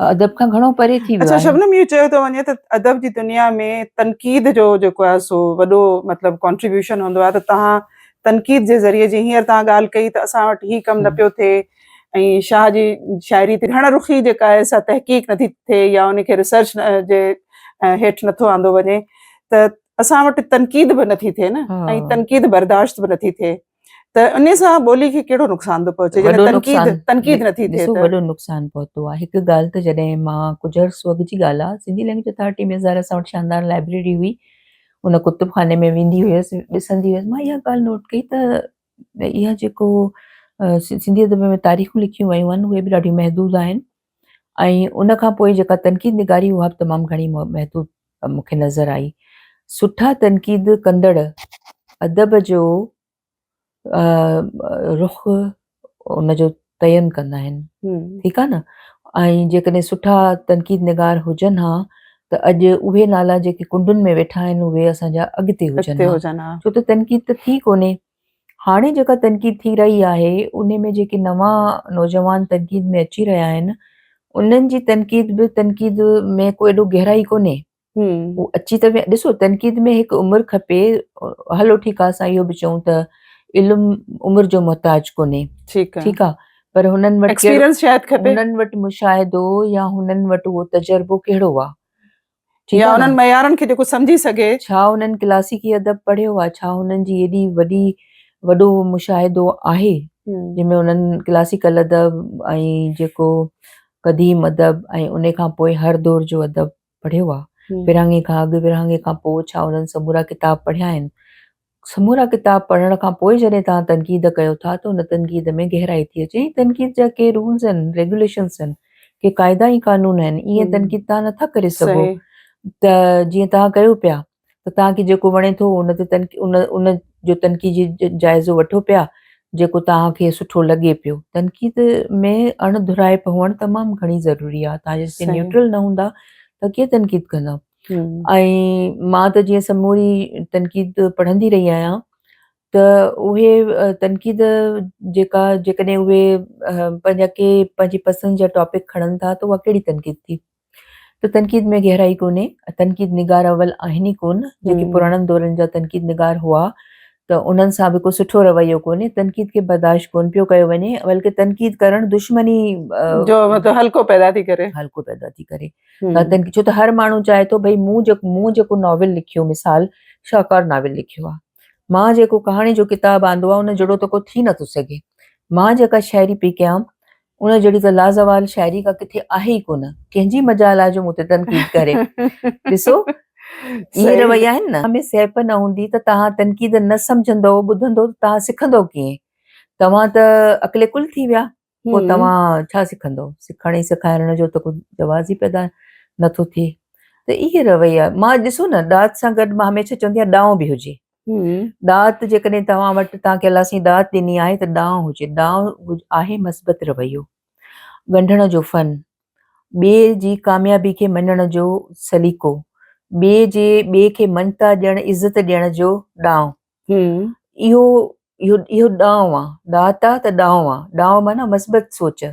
ادب کان گهڻو پري ٿي ويو اڇا آهي. شبنم اهو چيو ٿو وڃي ته ادب جي دنيا ۾ تنقيد جو جيڪو آهي سو وڏو مطلب ڪنٽريبيوشن هوندو آهي ته توهان تنقيد جي ذريعي جي هينئر توهان ڳالهه ڪئي ته اسان وٽ هي ڪم نه پيو ٿئي ۽ شاهه جي شاعري تي گهڻ رخي جيڪا آهي سا تحقيق نٿي ٿئي يا ان کي ريسرچ جي هيٺ نٿو آندو وڃي ته اسان وٽ تنقيد به نٿي ٿئي نه ۽ تنقيد برداشت به نٿي ٿئي ته ان سان ٻولي کي ڪهڙو نقصان ٿو پهچي جڏهن تنقيد تنقيد نٿي ٿئي ڏسو وڏو نقصان پهتو آهي هڪ ڳالهه ته جڏهن مان ڪجهه عرصو اڳ جي ڳالهه آهي سنڌي لينگويج اٿارٽي ۾ ظاهر اسان وٽ شاندار لائبريري هئي ان ڪتب خاني ۾ ويندي هيس ڏسندي هيس مان اها ڳالهه نوٽ ڪئي ته اها جيڪو سنڌي ادب ۾ تاريخون لکيون ويون آهن اهي به ڏاڍيون محدود آهن ۽ ان کان پوء جيڪا تنقيد نگاري اها به تمام گهڻي محدود مون کي نظر آئي. سٺا تنقيد ڪندڙ ادب جو رخ ان جو تعين ڪندا آهن ٺيڪ آهي نه ۽ جيڪڏهن سٺا تنقيد نگار هجن ها ته اڄ اهي نالا جيڪي ڪنڊن ۾ ويٺا آهن اهي اسان جا اڳتي هجن ها ڇو ته تنقيد ته ٿي ڪونهي هاڻي جيڪا تنقيد ٿي رهي آهي ان ۾ جيڪي نوان نوجوان تنقيد ۾ اچي رهيا آهن انهن جي تنقيد به تنقيد ۾ ڪو ايڏو گهرائي ڪونهي هو اچي ته ڏسو تنقيد ۾ هڪ عمر کپي هلو ٺيڪ آهي اسان اهو به چئون ته علم عمر جو محتاج ڪونهي ٺيڪ آهي پر هنن وٽ ايڪسپيرينس شايد کپي هنن وٽ مشاهدو يا هنن وٽ اهو تجربو ڪهڙو آهي يا انهن معيارن کي جيڪو سمجهي سگهي. ڇا انهن ڪلاسيڪي ادب پڙهيو آهي؟ ڇا انهن جي ايڏي وڏي وڏو مشاهدو آهي جنهن ۾ انهن ڪلاسيڪل ادب ۽ جيڪو قديم ادب ۽ ان کان پوء هر دور جو ادب پڙهيو آهي؟ ورهاڱي کان اڳ ورهاڱي کان پوء ڇا انهن سمورا ڪتاب پڙهيا آهن؟ سمورا ڪتاب پڙهڻ کان پوء جڏهن توهان تنقيد ڪيو ٿا ته ان تنقيد ۾ گهرائي ٿي اچي ۽ تنقيد جا ڪي رولز آهن ريگيوليشنس آهن ڪي قاعدا ۽ قانون آهن ائين تنقيد توهان نٿا ڪري سگهو ته جيئن توهان ڪيو پيا ته توهان کي جيڪو وڻي ٿو ان تي ان ان جو تنقيدي جائزو وٺو پيا جيڪو توهان کي سٺو لڳي پيو تنقيد ۾ اڻ ڌرائپ هئڻ تمام گهڻي ضروري آهي توهان جيستائين نيوٽرل نه هوندا ته ڪيئن تنقيد ڪندا ۽ مان ته جيئن سموري تنقيد پڙهندي رهي آهيان ته اهي تنقيد جيڪا جيڪڏهن اهي پنهنجا ڪي پنهنجي پسند جا ٽاپڪ کڻن ٿا ته اها ڪهڙي تنقيد ٿي ته تنقيد ۾ گهرائي ڪونهي تنقيد نگار اول آهن ئي ڪونه جيڪي پراڻن دورن جا تنقيد نگار هئا ته انهن سان به ڪو سٺو رويو ڪونهي تنقيد کي برداشت ڪونه پيو ڪيو وڃي بلڪه تنقيد ڪرڻ دشمني جو مطلب حلقو پيدا ٿي ڪري حلقو پيدا ٿي ڪري تنهن ڇو ته هر ماڻهو چاهي ٿو ڀئي مون جيڪو مون جيڪو ناول لکيو مثال شاهڪار ناول لکيو آهي مان جيڪو ڪهاڻي جو ڪتاب آندو آهي ان جهڙو ته ڪو ٿي نٿو سگهي مان جيڪا شاعري پئي ڪيان ان جهڙي ته لازوال شاعري کا ڪٿي آهي ئي ڪونه ڪنهن جي مجال آهي جو مون تي تنقيد ڪري ڏسو اهي رويا آهن نه ۾ سهپ نه هوندي ته توهان تنقيد نه سمجهندو ٻڌندو ته توهان سکندو ڪيئن توهان ته عقل ڪل ٿي ويا پوء توهان ڇا سکندؤ؟ سکڻ ۽ سيکارڻ جو ته ڪو جواز ئي پيدا نٿو ٿئي. ته اهي رويا مان ڏسو نه ڏات سان گڏ مان هميشه چوندي آهيان ڏانء به هجي. ڏات جيڪڏهن توهان وٽ توهان کي الله سائين ڏات ڏني آهي ته ڏانء هجي. ڏانء آهي مثبت رويو، ڳنڍڻ جو فن، ٻئي جي ڪاميابي کي مڃڻ جو سليقو، ٻئي جي ٻئي کي مڃتا ڏيڻ عزت ڏيڻ جو ڏانء. اهو اهو اهو ڏانء آ، ڏات آ ته ڏانء آ، ڏانء معنيٰ مثبت سوچ،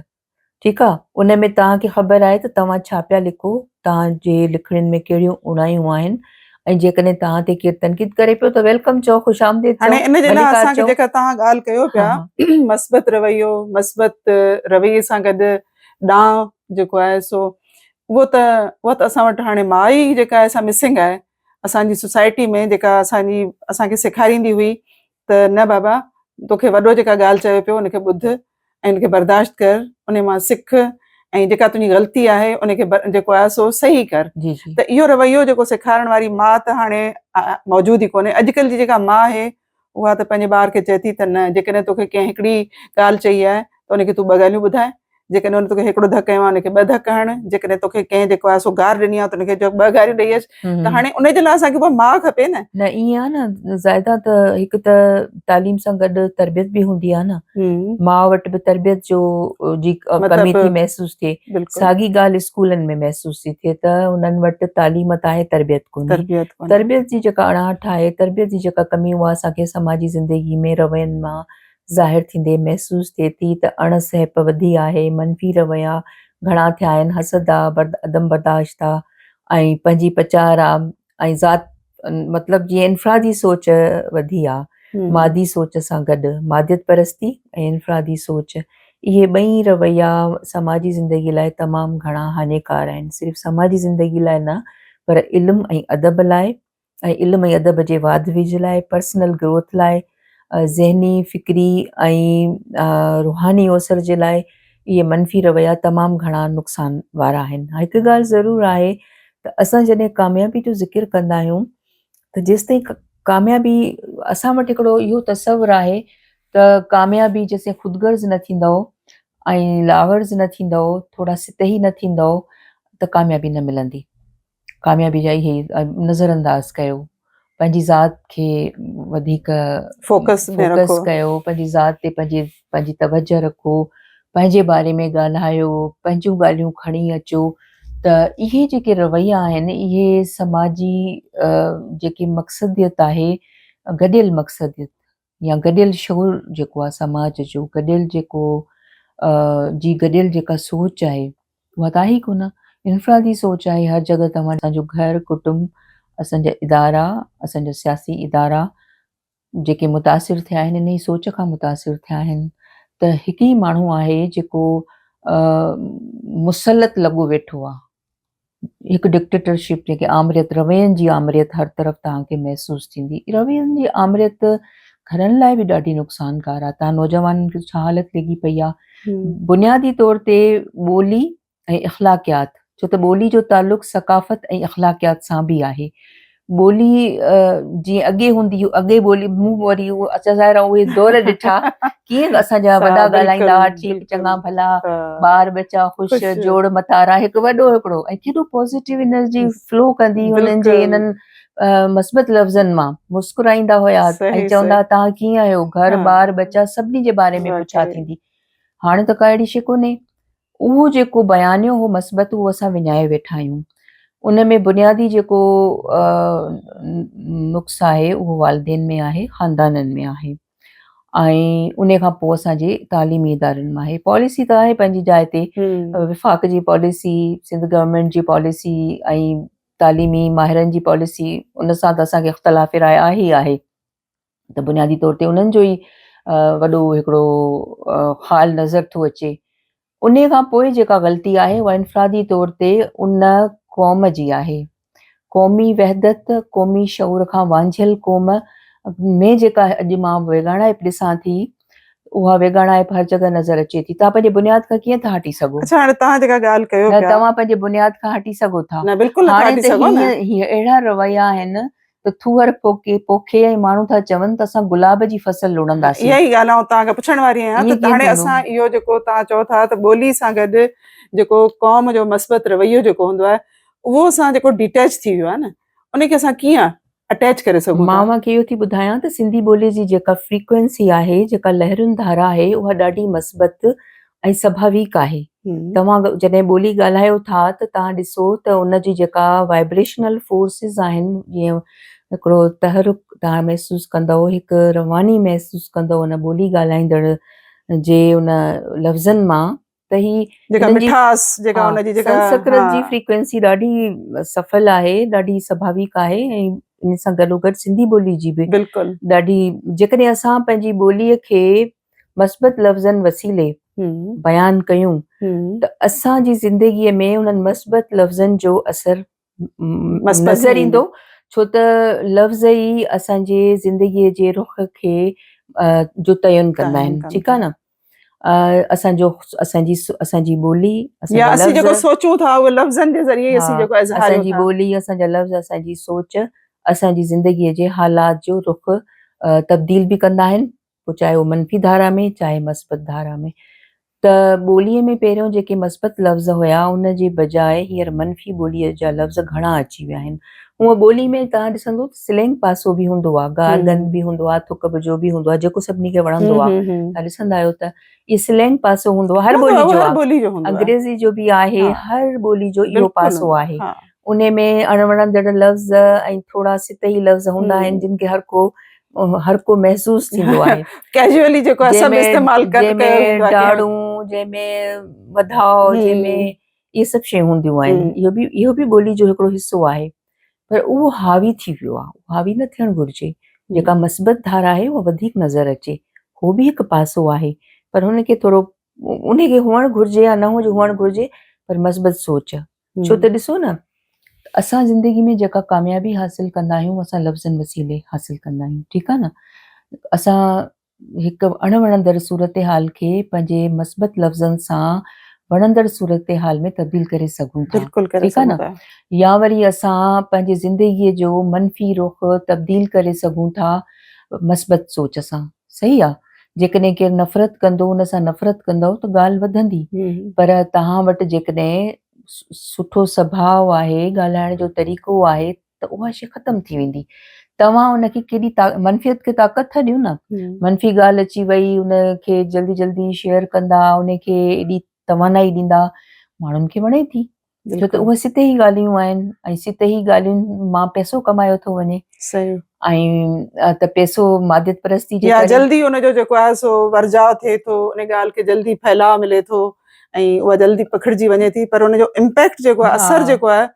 ٺيڪ آ، ان ۾ توهان کي خبر آهي ته توهان ڇا پيا لکو، توهان جي لکڻين ۾ ڪهڙيون اوڻايون آهن ۽ جيڪڏهن توهان تي ڪير تنقيد ڪري پيو ته welcome چئو، خوش آمديد چئو، هاڻي ان جي لاء ڀليڪار اسان کي چئو. جيڪا توهان ڳالهه ڪيو پيا مثبت رويو، مثبت رويي سان گڏ ڏانء جيڪو آهي سو اهو ته اها ته اسان وٽ هاڻي ماء ئي جيڪا آهي سا مسنگ آهي اسان جي سوسائٽي ۾ جيڪا اسان جي اسان کي سيکاريندي هئي ته نه بابا توکي وڏو جيڪا ڳالهه چوي پيو ان کي ٻڌ ۽ ان کي برداشت ڪر ان مان سک ۽ جيڪا تنهنجي غلطي آهي ان کي جيڪو آهي سو صحيح ڪر ته اهو رويو جيڪو سيکارڻ واري ماء ته هاڻي موجود ئي ڪونهي اڄڪلهه جي جيڪا ماء آهي اها ته پنهنجي ٻار کي چئي ٿي ته نه جيڪڏهن توکي ڪنهن هڪڙي ڳالهه چئي آهي ته ان کي تون ٻه ڳالهيون ٻڌاء جيڪڏهن ان توکي هڪڙو ڌڪ هنيو آهي ان کي ٻه ڌڪ هڻ، جيڪڏهن توکي ڪنهن جيڪو آهي سو گار ڏني آهي ته ان کي چئو ٻه گاريون ڏئي اچ ته هاڻي ان جي لاء اسان کي اها ماء کپي نه. نه ائين آهي نه زاهده ته هڪ ته تعليم سان گڏ تربيت به هوندي آهي نه، ماء وٽ به تربيت جو جي ڪمي ٿي محسوس ٿئي، ساڳي ڳالهه اسڪولن ۾ محسوس ٿي ٿئي ته انهن وٽ تعليم ته آهي تربيت ڪونهي، تربيت جي جيڪا اڻاٺ آهي، تربيت جي جيڪا ڪمي اها اسان کي سماجي زندگي ۾ روين مان ظاهر ٿيندي محسوس ٿئي ٿي ته اڻ سهپ وڌي آهي، منفي رويا گهڻا ٿيا آهن، حسد آ، عدم برداشت آ ۽ پنهنجي پچار آ ۽ ذات مطلب جيئن انفرادي سوچ وڌي آ، مادي سوچ سان گڏ ماديت پرستي ۽ انفرادي سوچ اهي ٻئي رويا سماجي زندگي لاء تمام گهڻا هاڃيڪار آهن، صرف سماجي زندگي لاء نه پر علم ۽ ادب لاء ۽ علم ۽ ادب جي واڌ ويجهه لاء، پرسنل گروٿ لاء، ذهني، فڪري ۽ روحاني اوسر جي لاء اهي منفي رويا تمام گهڻا نقصان وارا آهن. هڪ ڳالهه ضرور آهي ته اسان جڏهن ڪاميابي جو ذڪر ڪندا آهيون ته جيستائين ڪاميابي اسان وٽ هڪڙو اهو تصور آهي ته ڪاميابي جيستائين خودغرض نه ٿيندؤ ۽ لاغرض نه ٿيندؤ، ٿورا سطحي نه ٿيندؤ ته ڪاميابي نه ملندي. ڪاميابي جا اهي نظر انداز ڪيو پنهنجي ذات کي وڌيڪ فوڪس ۾ رکو ڪيو پنهنجي ذات تي پنهنجي پنهنجي توجه رکو پنهنجي باري ۾ ڳالهايو پنهنجون ڳالهيون کڻي اچو ته اهي جيڪي رويا آهن اهي سماجي جيڪي مقصديت آهي گڏيل مقصديت يا گڏيل شعور جيڪو آهي سماج جو گڏيل جيڪو جي گڏيل جيڪا سوچ آهي اها ته آهي ئي ڪونه انفرادي سوچ آهي هر جڳهه توهان اسان جو گهر ڪٽنب اسان جا ادارا اسان جا سياسي ادارا جيڪي متاثر ٿيا آهن انهي سوچ کان متاثر ٿيا آهن ته هڪ ئي ماڻهو آهي جيڪو مسلط لڳو ويٺو آهي هڪ ڊڪٽيٽرشپ جيڪي آمريت روين جي آمريت هر طرف توهان کي محسوس ٿيندي روين جي آمريت گهرن لاء به ڏاڍي نقصانڪار آهي توهان نوجوانن کي ڇا حالت لڳي پئي آهي بنيادي طور تي ٻولي ۽ اخلاقيات ڇو ته ٻولي جو تعلق ثقافت ۽ اخلاقيات سان به آهي ٻولي جيئن اڳي هوندي هئي اڳي ٻولي مون وري اهو اچا ظاهر اهي دور ڏٺا ڪيئن اسان جا وڏا ڳالهائيندا هئا ٺيڪ چڱا ڀلا ٻار ٻچا خوش جوڙ متارا هڪ وڏو هڪڙو ۽ ڪيڏو پازيٽو انرجي فلو ڪندي هنن جي انهن مثبت لفظن مان مسڪرائيندا هيا ۽ چوندا توهان ڪيئن آهيو گهر ٻار ٻچا سڀني جي باري ۾ پڇا ٿيندي هاڻي ته ڪا اهڙي شي ڪونهي اهو جيڪو بيانيو هو مثبت اهو اسان وڃائي ويٺا آهيون. ان ۾ بنيادي جيڪو نقص آهي اهو والدين ۾ آهي، خاندانن ۾ آهي ۽ ان کان پوء اسان جي تعليمي ادارن ۾ آهي. پاليسي ته آهي پنهنجي جاء تي، وفاق جي پاليسي، سنڌ گورنمينٽ جي پاليسي ۽ تعليمي ماهرن جي پاليسي ان سان ته اسان کي اختلاف راء آهي ئي آهي. ته بنيادي طور تي انهن جو ئي وڏو هڪڙو خال نظر ٿو اچي ان کان پوء جيڪا غلطي آهي اها انفرادي طور تي ان قوم جي آهي قومي وحدت قومي شعور کان وانجهيل قوم ۾ جيڪا اڄ مان ويڳاڻائپ ڏسان ٿي اها ويڳاڻائپ هر جڳهه نظر اچي ٿي توهان پنهنجي بنياد کان ڪيئن ٿا هٽي سگهو اڇا هاڻي توهان جيڪا ڳالهه ڪيو پيا توهان پنهنجي بنياد کان هٽي سگهو ٿا نه بلڪل نٿا هٽي سگهو نه هي اهڙا رويا آهن ته ٿوهر پوکي پوکي ۽ ماڻهو ٿا چون ته اسان گلاب جي فصل لڻنداسين. اها ئي ڳالهه آئون توهان کان پڇڻ واري آهيان ته هاڻي اسان اهو جيڪو توهان چئو ٿا ته ٻولي سان گڏ جيڪو قوم جو مثبت رويو جيڪو هوندو آهي اهو اسان جيڪو ڊيٽيچ ٿي ويو آهي نه ان کي اسان ڪيئن اٽيچ ڪري سگهون ٿا. مان اوهان کي اهو ٿي ٻڌايان ته سنڌي ٻولي جي جيڪا فريڪوئنسي آهي جيڪا لهرن ڌارا آهي اها ڏاڍي مثبت ۽ سڀاويڪ آهي. توهان جڏهن ٻولي ڳالهايو ٿا ته توهان ڏسو ته ان جي جيڪا وائبريشنل فورسز آهن جيئن هڪڙو تحرڪ توهان محسوس ڪندؤ هڪ رواني محسوس ڪندؤ ان ٻولي ڳالهائيندڙ جي ان لفظن مان ته هي جيڪا مٺاس جيڪا ان جي جيڪا سنسڪرت جي فريڪوئنسي ڏاڍي سڦل آهي ڏاڍي سڀاويڪ آهي ۽ ان سان گڏوگڏ سنڌي ٻولي جي به بلڪل ڏاڍي جيڪڏهن اسان پنهنجي ٻولي کي مثبت لفظن وسيلي بيان ڪيون ته اسان جي زندگيء ۾ انهن مثبت لفظن جو اثر نظر ايندو ڇو ته لفظ ئي اسان جي زندگيء جي رخ کي جو تعين ڪندا آهن ٺيڪ آهي نه اسان جو اسان جي اسان جي ٻولي يا اسين جيڪو سوچون ٿا اهي لفظن جي ذريعي اسين جيڪو اظهاريون اسان جي ٻولي اسان جا لفظ اسان جي سوچ اسان جي زندگيء جي حالات جو رخ تبديل به ڪندا آهن پوء چاهي اهو منفي ڌارا ۾ چاهي مثبت ڌارا ۾ ته ٻوليء ۾ پهريون جيڪي مثبت لفظ هيا ان جي بجاء هينئر منفي ٻوليء جا لفظ گهڻا اچي ويا آهن. هونء ٻولي ۾ توهان ڏسندو ته سلينگ پاسو به هوندو آهي، گار گند به هوندو آهي، ٿڪ بجو به هوندو آهي جيڪو سڀني کي وڻندو آهي. توهان ڏسندا آهيو ته اهي سلينگ پاسو هوندو آهي هر ٻولي جو آهي، انگريزي جو به آهي، هر ٻولي جو اهو پاسو آهي. انهي ۾ اڻوڻندڙ لفظ ۽ ٿورا سطحي لفظ هوندا آهن جن کي هر ڪو هر ڪو محسوس ٿيندو آهي. ڪيجوئلي جيڪو آهي سڀ استعمال ڪيو ويندو آهي. جنهن ۾ ڊاڙون، جنهن ۾ وڌاء، جنهن ۾ اهي سڀ شيون هونديون آهن. اهو به اهو به ٻولي جو هڪڙو حصو آهي. پر اهو حاوي ٿي ويو آهي. حاوي نه ٿيڻ گهرجي. جيڪا مثبت ڌارا آهي اها وڌيڪ نظر اچي. هو به هڪ پاسو آهي پر هن کي ٿورو انهي کي هئڻ گهرجي يا نه هئڻ گهرجي پر مثبت سوچ ڇو ته ڏسو نه اسان زندگي ۾ جيڪا ڪاميابي حاصل ڪندا آهيون اسان لفظن وسيلي حاصل ڪندا آهيون ٺيڪ آهي نه اسان هڪ اڻ وڻندڙ صورتحال کي پنهنجي مثبت لفظن سان وڻندڙ صورتحال ۾ تبديل ڪري سگهون ٿا بلڪل ڪري ٺيڪ آهي نه سگهون ٿا يا وري اسان پنهنجي زندگي جو منفي رخ تبديل ڪري سگهون ٿا مثبت سوچ سان صحيح آ جيڪڏهن ڪير نفرت ڪندو ان سان نفرت ڪندؤ ته ڳالهه وڌندي پر توهان وٽ جيڪڏهن سٺو سڀاء آهي ڳالهائڻ جو طريقو آهي ته اها شي ختم ٿي ويندي توهان ان کي ڪيڏي منفيت کي طاقت ٿا ڏيو نه منفي ڳالهه اچي وئي ان کي جلدي جلدي شيئر ڪندا ان کي ايڏي توانائي ڏيندا ماڻهن کي وڻي ٿي ڇو ته اهي سطحي ڳالهيون آهن ۽ سطحي ڳالهين مان پئسو ڪمايو ٿو وڃي صحيح ۽ ته پئسو ماديت پرستي جي يا جلدي ان جو جيڪو آهي سو ورجاء ٿئي ٿو ان ڳالهه کي جلدي ڦهلاء ملي ٿو ۽ اها جلدي پکڙجي وڃي ٿي پر ان جو امپيڪٽ جيڪو آهي اثر جيڪو آهي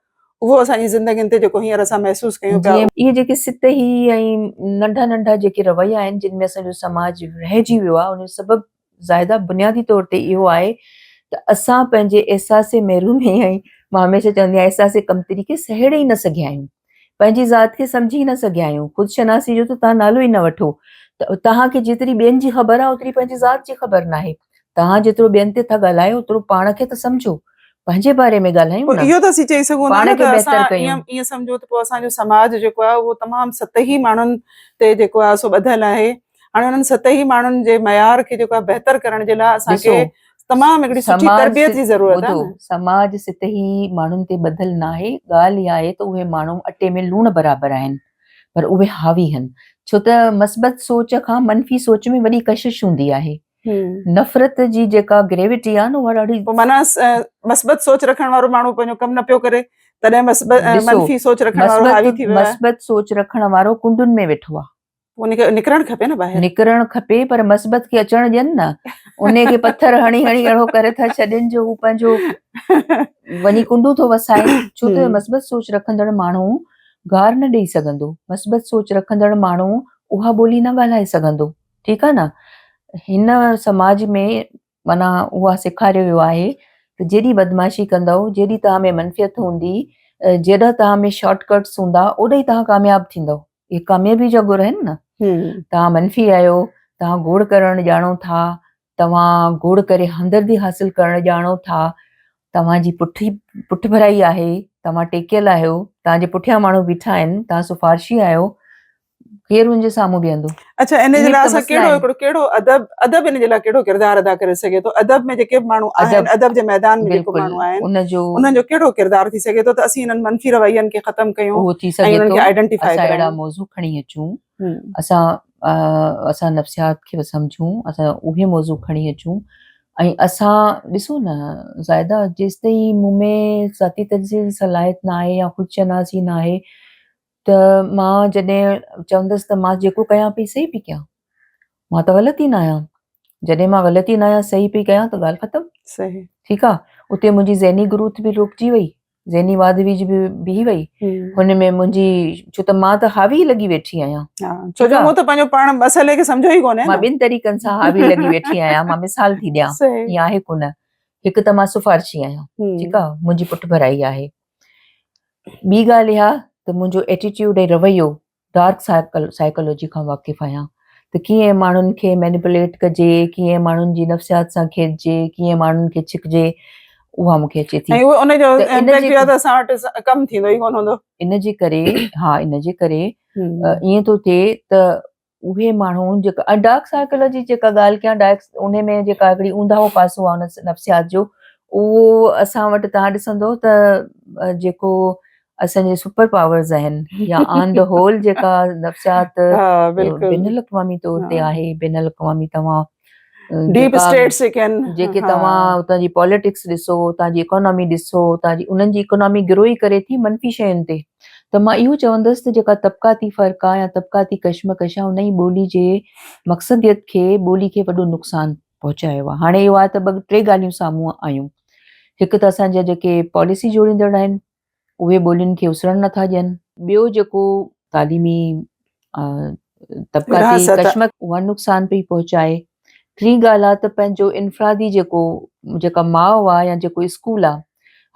اهو اسان جي زندگين تي جيڪو هينئر اسان محسوس ڪيون پيا اهي جيڪي سطحي ۽ ننڍا ننڍا جيڪي رويا آهن جن ۾ اسان جو سماج رهجي ويو آهي ان جو سبب زاهده بنيادي طور تي اهو آهي ته اسان پنهنجي احساس محرومي ۽ مان هميشه چوندي آهيان احساس ڪمتري کي سهيڙي ئي نه سگهيا آهيون پنهنجي ذات کي سمجهي ئي نه سگهيا آهيون خود شناسي جو ته توهان نالو ئي نه وٺو ته توهان کي جيتري ٻين جي خبر آهي اوتري پنهنجي ذات جي خبر ناهي توهان جيترو ٻين تي ٿا ڳالهايو اوترو پاڻ کي ته سمجهو پنهنجي باري ۾ ڳالهايون نه اهو ته اسين چئي سگهون ٿا نه ته اسان ائين ائين سمجهون ته پوء اسان جو سماج جيڪو آهي اهو تمام سطحي ماڻهن تي جيڪو آهي سو ٻڌل آهي هاڻي انهن سطحي ماڻهن جي معيار کي جيڪو آهي بهتر ڪرڻ جي لاء اسان کي تمام هڪڙي سٺي تربيت جي ضرورت آهي سماج سطحي ماڻهن تي ٻڌل ناهي ڳالهه اها آهي ته اهي ماڻهو اٽي ۾ لوڻ برابر آهن پر اهي حاوي هن ڇو ته مثبت سوچ کان منفي سوچ ۾ وڏي ڪشش هوندي آهي نفرت جي جيڪا گريوٽي آهي نه اها ڏاڍي پوء معنيٰ مثبت سوچ رکڻ وارو ماڻهو پنهنجو ڪم نه پيو ڪري تڏهن مثبت منفي سوچ رکڻ وارو حاوي ٿي ويو آهي مثبت سوچ رکڻ وارو ڪنڊن ۾ ويٺو آهي ان کي نڪرڻ کپي نه ٻاهر. نڪرڻ کپي پر مثبت کي اچڻ ڏين نه. ان کي پٿر هڻي هڻي اهڙو ڪري ٿا ڇڏين جو هو پنهنجو وڃي ڪنڊون ٿو وسائي. ڇو ته مثبت سوچ رکندڙ ماڻهو گار نه ڏئي سگهندو. مثبت سوچ رکندڙ ماڻهو اها ٻولي نه ڳالهائي سگهندو. ٺيڪ آهي نه. هن سماج ۾ معنيٰ اها سيکاريو ويو آهي ته جيڏي بدمعاشي ڪندؤ، جيڏي توهان ۾ منفيت هوندي، جيڏا توهان ۾ شارٽ ڪٽس هوندا، اوڏا ئي توهان ڪامياب ٿيندؤ. اهي ڪاميابي جا گر آهن نه. توهان منفي آهيو، توهان گوڙ ڪرڻ ڄاڻو ٿا، توهان گوڙ ڪري همدردي حاصل ڪرڻ ڄاڻو ٿا، توهان جي پٺي پٺڀرائي آهي، توهان ٽيڪيل آهيو، توهان جي پٺيان ماڻهو بيٺا آهن، توهان سفارشي آهيو، ڪير ان جي سامهون بيهندو؟ اڇا ان جي لاء اسان ڪهڙو هڪڙو ڪهڙو ادب ادب ان جي لاء ڪهڙو ڪردار ادا ڪري سگهي ٿو ادب ۾ جيڪي به ماڻهو آهن ادب جي ميدان ۾ جيڪو ماڻهو آهن ان جو انهن جو ڪهڙو ڪردار ٿي سگهي ٿو ته اسين انهن منفي روين کي ختم ڪيون اهو ٿي سگهي ٿو آئيڊينٽيفائي اسان اهڙا موضوع کڻي اچون اسان اسان نفسيات کي به سمجهون اسان اهي موضوع کڻي اچون ۽ اسان ڏسو نه زاهده جيستائين مون ۾ ذاتي تجزيي جي صلاحيت نه آهي يا خود شناسي نه آهي ته مان جڏهن چوندس ته مان جيڪو ڪيان پئي صحيح پئي ڪيان مان ته غلط ئي نه آهيان جڏهن مان غلط ئي نه آهيان صحيح پئي ڪيان ته ڳالهه ختم صحيح ٺيڪ آ اتي منهنجي ذهني گروٿ به روڪجي وئي ذهني واڌ ويجهه به بيهي وئي هن ۾ منهنجي ڇو ته مان ته حاوي لڳي ويٺي آهيان ڇو جو مون ته پنهنجو پاڻ مسئلي کي سمجهيو ئي ڪونهي مان ٻن طريقن سان حاوي لڳي ويٺي آهيان مان مثال ٿي ڏيان ائين آهي ڪونه هڪ ته مان سفارشي آهيان ٺيڪ آ منهنجي پٺڀرائي آهي ٻي ڳالهه اها ته منهنجو ايٽيٽيوڊ ۽ رويو ڊارڪ سائيڪالاجي کان واقف آهيان ته ڪيئن ماڻهن کي مينيپوليٽ ڪجي، ڪيئن ماڻهن جي نفسيات سان کيڏجي، ڪيئن ماڻهن کي ڇڪجي، اها مون کي اچي ٿي. ۽ اهو ان جو امپيڪٽ اهو آهي ته اسان وٽ ڪم ٿيندو ئي ڪونه هوندو. ان جي ڪري ها ان جي ڪري ائين ٿو ٿئي ته اهي ماڻهو جيڪا ۽ ڊارڪ سائيڪالاجي جيڪا ڳالهه ڪيان ڊارڪ ان ۾ جيڪا هڪڙي اونداهو پاسو آهي ان نفسيات جو اهو اسان وٽ تهان ڏسندو ته جيڪو اسان جي سپر پاورز آهن يا آن the هول جيڪا نفسيات بين الاقوامي طور تي آهي بين الاقوامي توهان ڊيپ اسٽيٽس جيڪي آهن جيڪي توهان اتان جي پاليٽڪس ڏسو اتان جي اڪانامي ڏسو اتان جي انهن جي اڪانامي گرو ئي ڪري ٿي منفي شين تي ته مان اهو چوندس ته جيڪا طبقاتي فرق آهي يا طبقاتي ڪشمڪش آهي ان ئي ٻولي جي مقصديت کي ٻولي کي وڏو نقصان پهچايو آهي هاڻي اهو آهي ته ٻه ٽي ڳالهيون سامهون آيون هڪ ته اسان جا جيڪي پاليسي جوڙيندڙ آهن اهي ٻولين کي اسرڻ نٿا ڏين. ٻيو جيڪو تعليمي طبقاتي ڪشمڪش اها نقصان پئي پهچائي. ٽين ڳالهه آ ته پنهنجو انفرادي جيڪو جيڪا ماء آ يا جيڪو اسڪول آ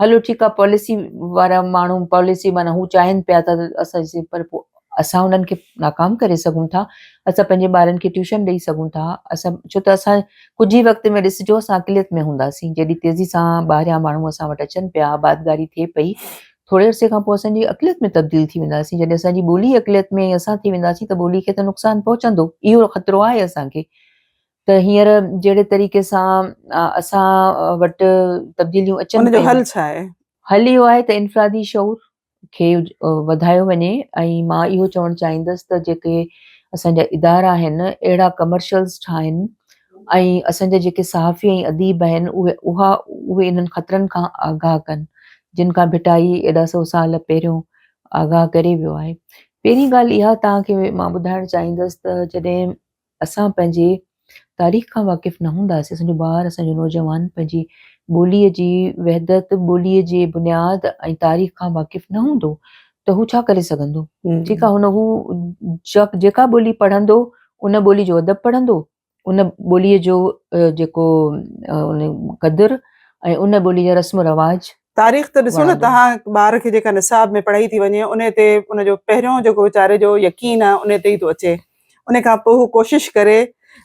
هلو ٺيڪ آ پاليسي وارا ماڻهو پاليسي معنيٰ هو چاهين پيا ته اسان پر پوء اسان انهن کي ناڪام ڪري سگهون ٿا اسان پنهنجي ٻارن کي ٽيوشن ڏئي سگهون ٿا اسان ڇو ته اسان ڪجهه ئي وقت ۾ ڏسجو اسان اقليت ۾ هونداسين جيڏي تيزي سان ٻاهريان ماڻهو اسان وٽ اچن پيا آبادگاري ٿئي پئي ٿوري عرصي کان پوء اسان جي اقليت ۾ تبديل ٿي وينداسين جڏهن اسان جي ٻولي اقليت ۾ اسان ٿي وينداسين ته ٻولي کي ته نقصان پهچندو اهو خطرو آهي اسان کي ته هينئر جهڙي طريقي سان اسان وٽ تبديليون اچن ان جو حل ڇا آهي؟ حل اهو آهي ته انفرادي شعور کي وڌايو وڃي ۽ مان اهو چوڻ چاهيندس ته جيڪي اسان جا ادارا آهن اهڙا ڪمرشلز ٺاهن ۽ اسان جا جيڪي صحافي ۽ اديب آهن اهي اها اهي انهن خطرن کان آگاهه ڪن جن کان ڀٽائي ايڏا سو سال پهريون آگاهه ڪري ويو آهي پهرين ڳالهه اها توهان کي مان ٻڌائڻ چاهيندس ته جڏهن اسان پنهنجي تاريخ کان واقف نه هونداسين، اسان جو ٻار، اسان جو نوجوان پنهنجي ٻوليء جي وحدت، ٻوليء جي بنياد ۽ تاريخ کان واقف نه هوندو ته هو ڇا ڪري سگهندو؟ ٺيڪ آهي، هن هو جيڪا ٻولي پڙهندو، ان ٻولي جو ادب پڙهندو، ان ٻوليء جو جيڪو قدر ۽ ان ٻوليء جا رسم و رواج. تاريخ ته ڏسو نه توهان ٻار کي جيڪا نصاب ۾ پڙهائي ٿي وڃي ان تي ان جو پهريون جيڪو ويچاري جو يقين آهي ان تي ئي ٿو اچي. ان کان پوء هو ڪوشش ڪري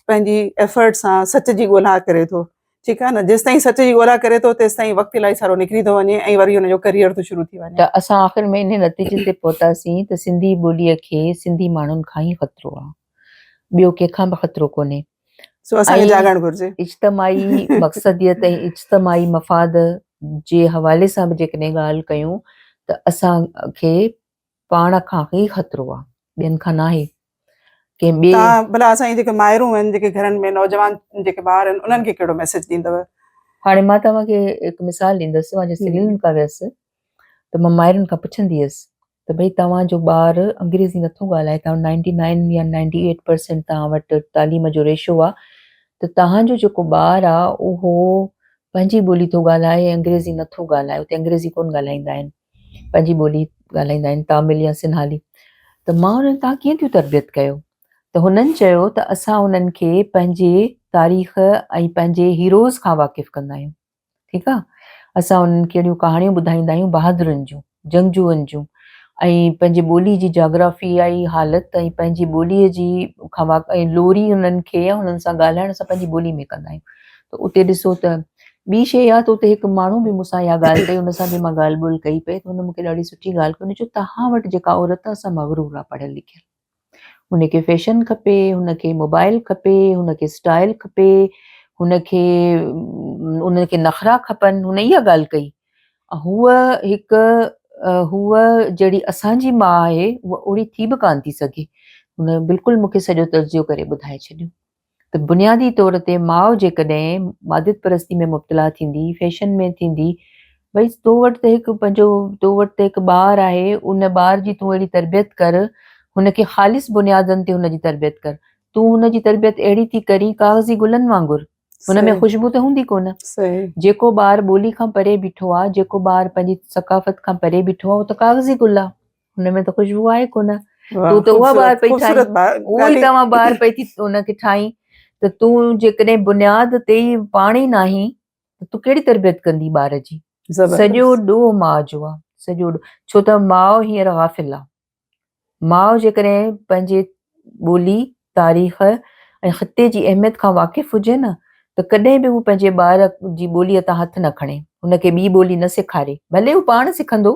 پنهنجي ايفرٽ سان سچ جي ڳولا ڪري ٿو ٺيڪ آهي نه جيستائين سچ جي ڳولا ڪري ٿو تيستائين وقت الاهي سارو نڪري ٿو وڃي ۽ وري هن جو ڪريئر ٿو شروع ٿي وڃي. ته اسان آخر ۾ انهي نتيجي تي پهتاسين ته سنڌي ٻوليء کي سنڌي ماڻهن کان ئي خطرو آهي ٻيو ڪنهن کان به خطرو ڪونهي. سو اسان کي جاڳڻ گهرجي. اجتماعي مقصديت ۽ اجتماعي مفاد جي حوالي سان به جيڪڏهن ڳالهه ڪيون ته اسان کي پاڻ کان ئي خطرو آ ٻين کان ناهي ڪنهن ٻي. توهان ڀلا اسان جي جيڪي مائرون آهن جيڪي گهرن ۾ نوجوان جيڪي ٻار آهن انهن کي ڪهڙو ميسيج ڏيندؤ؟ هاڻي مان توهان کي هڪ مثال ڏيندس مان جڏهن سريلنڪا ويس ته مان مائرن کان پڇندي هيس ته ڀئي توهان جو ٻار انگريزي نٿو ڳالهائي توهان نائنٽي نائن يا نائنٽي ايٽ پرسينٽ توهان وٽ تعليم جو ريشو آ ته توهان جو جيڪو ٻار آ اهو پنهنجي ٻولي ٿو ڳالهائي انگريزي نٿو ڳالهائي اتي انگريزي ڪونه ڳالهائيندا آهن پنهنجي ٻولي ڳالهائيندا آهن تامل يا سنهالي ته مان انهن تان ڪيئن ٿيون تربيت ڪيو ته هنن چيو ته اسان انهن کي پنهنجي تاريخ ۽ پنهنجي هيروز کان واقف ڪندا آهيون ٺيڪ آهي اسان انهن کي اهڙيون ڪهاڻيون ٻڌائيندا آهيون بهادرن جون جنگجوئن جون ۽ پنهنجي ٻولي جي جاگرافيائي حالت ۽ پنهنجي ٻولي جي کان ۽ لوري انهن کي يا انهن سان ڳالهائڻ اسان پنهنجي ٻولي ۾ ڪندا آهيون ته اتي ڏسو ته ٻي شيء اها ته اتي هڪ ماڻهو به مون سان اها ڳالهه ڪئي، ان سان به مان ڳالهه ٻولهه ڪئي پئي ته هن مون کي ڏاڍي سٺي ڳالهه ڪئي، هن چيو توهان وٽ جيڪا عورت آهي سا مغرور آهي پڙهيل لکيل، هن کي فيشن کپي، هن کي موبائل کپي، هن کي اسٽائل کپي، هن کي ان کي نخرا کپن، هن اها ڳالهه ڪئي. هوء هڪ هوء جهڙي اسان جي ماء آهي هوء اهڙي ٿي به ڪانه ٿي سگهي. هن بلڪل مون کي سڄو تجزيو ڪري ٻڌائي ڇڏيو. ته بنيادي طور تي ماء جيڪڏهن ماديت پرستي ۾ مبتلا ٿيندي، فيشن ۾ ٿيندي، ڀئي تو وٽ ته هڪ پنهنجو تو وٽ ته هڪ ٻار آهي، ان ٻار جي تون اهڙي تربيت ڪر، هن کي خالص بنيادن تي هن جي تربيت ڪر، تون هن جي تربيت اهڙي ٿي ڪرين ڪاغذي گلن وانگر، هن ۾ خوشبو ته هوندي ڪونه. جيڪو ٻار ٻولي کان پري بيٺو آهي، جيڪو ٻار پنهنجي ثقافت کان پري بيٺو آهي، اهو ته ڪاغذي گل آهي. هن ۾ ته خوشبو آهي ڪونه تون ته اها ٻار پئي ٺاهين اهو ئي توهان ٻار پئي ٿي ان کي ٺاهين ته تون جيڪڏهن بنياد تي ئي پاڻ ئي ناهين ته تون ڪهڙي تربيت ڪندي ٻار جي سڄو ڏوهه ماء جو آهي سڄو ڏوهه ڇو ته ماء هينئر غافل آهي ماء جيڪڏهن پنهنجي ٻولي تاريخ ۽ خطي جي اهميت کان واقف هجي نه ته ڪڏهن به هو پنهنجي ٻار جي ٻوليء تان هٿ نه کڻي. هن کي ٻي ٻولي نه سيکاري ڀلي هو پاڻ سکندو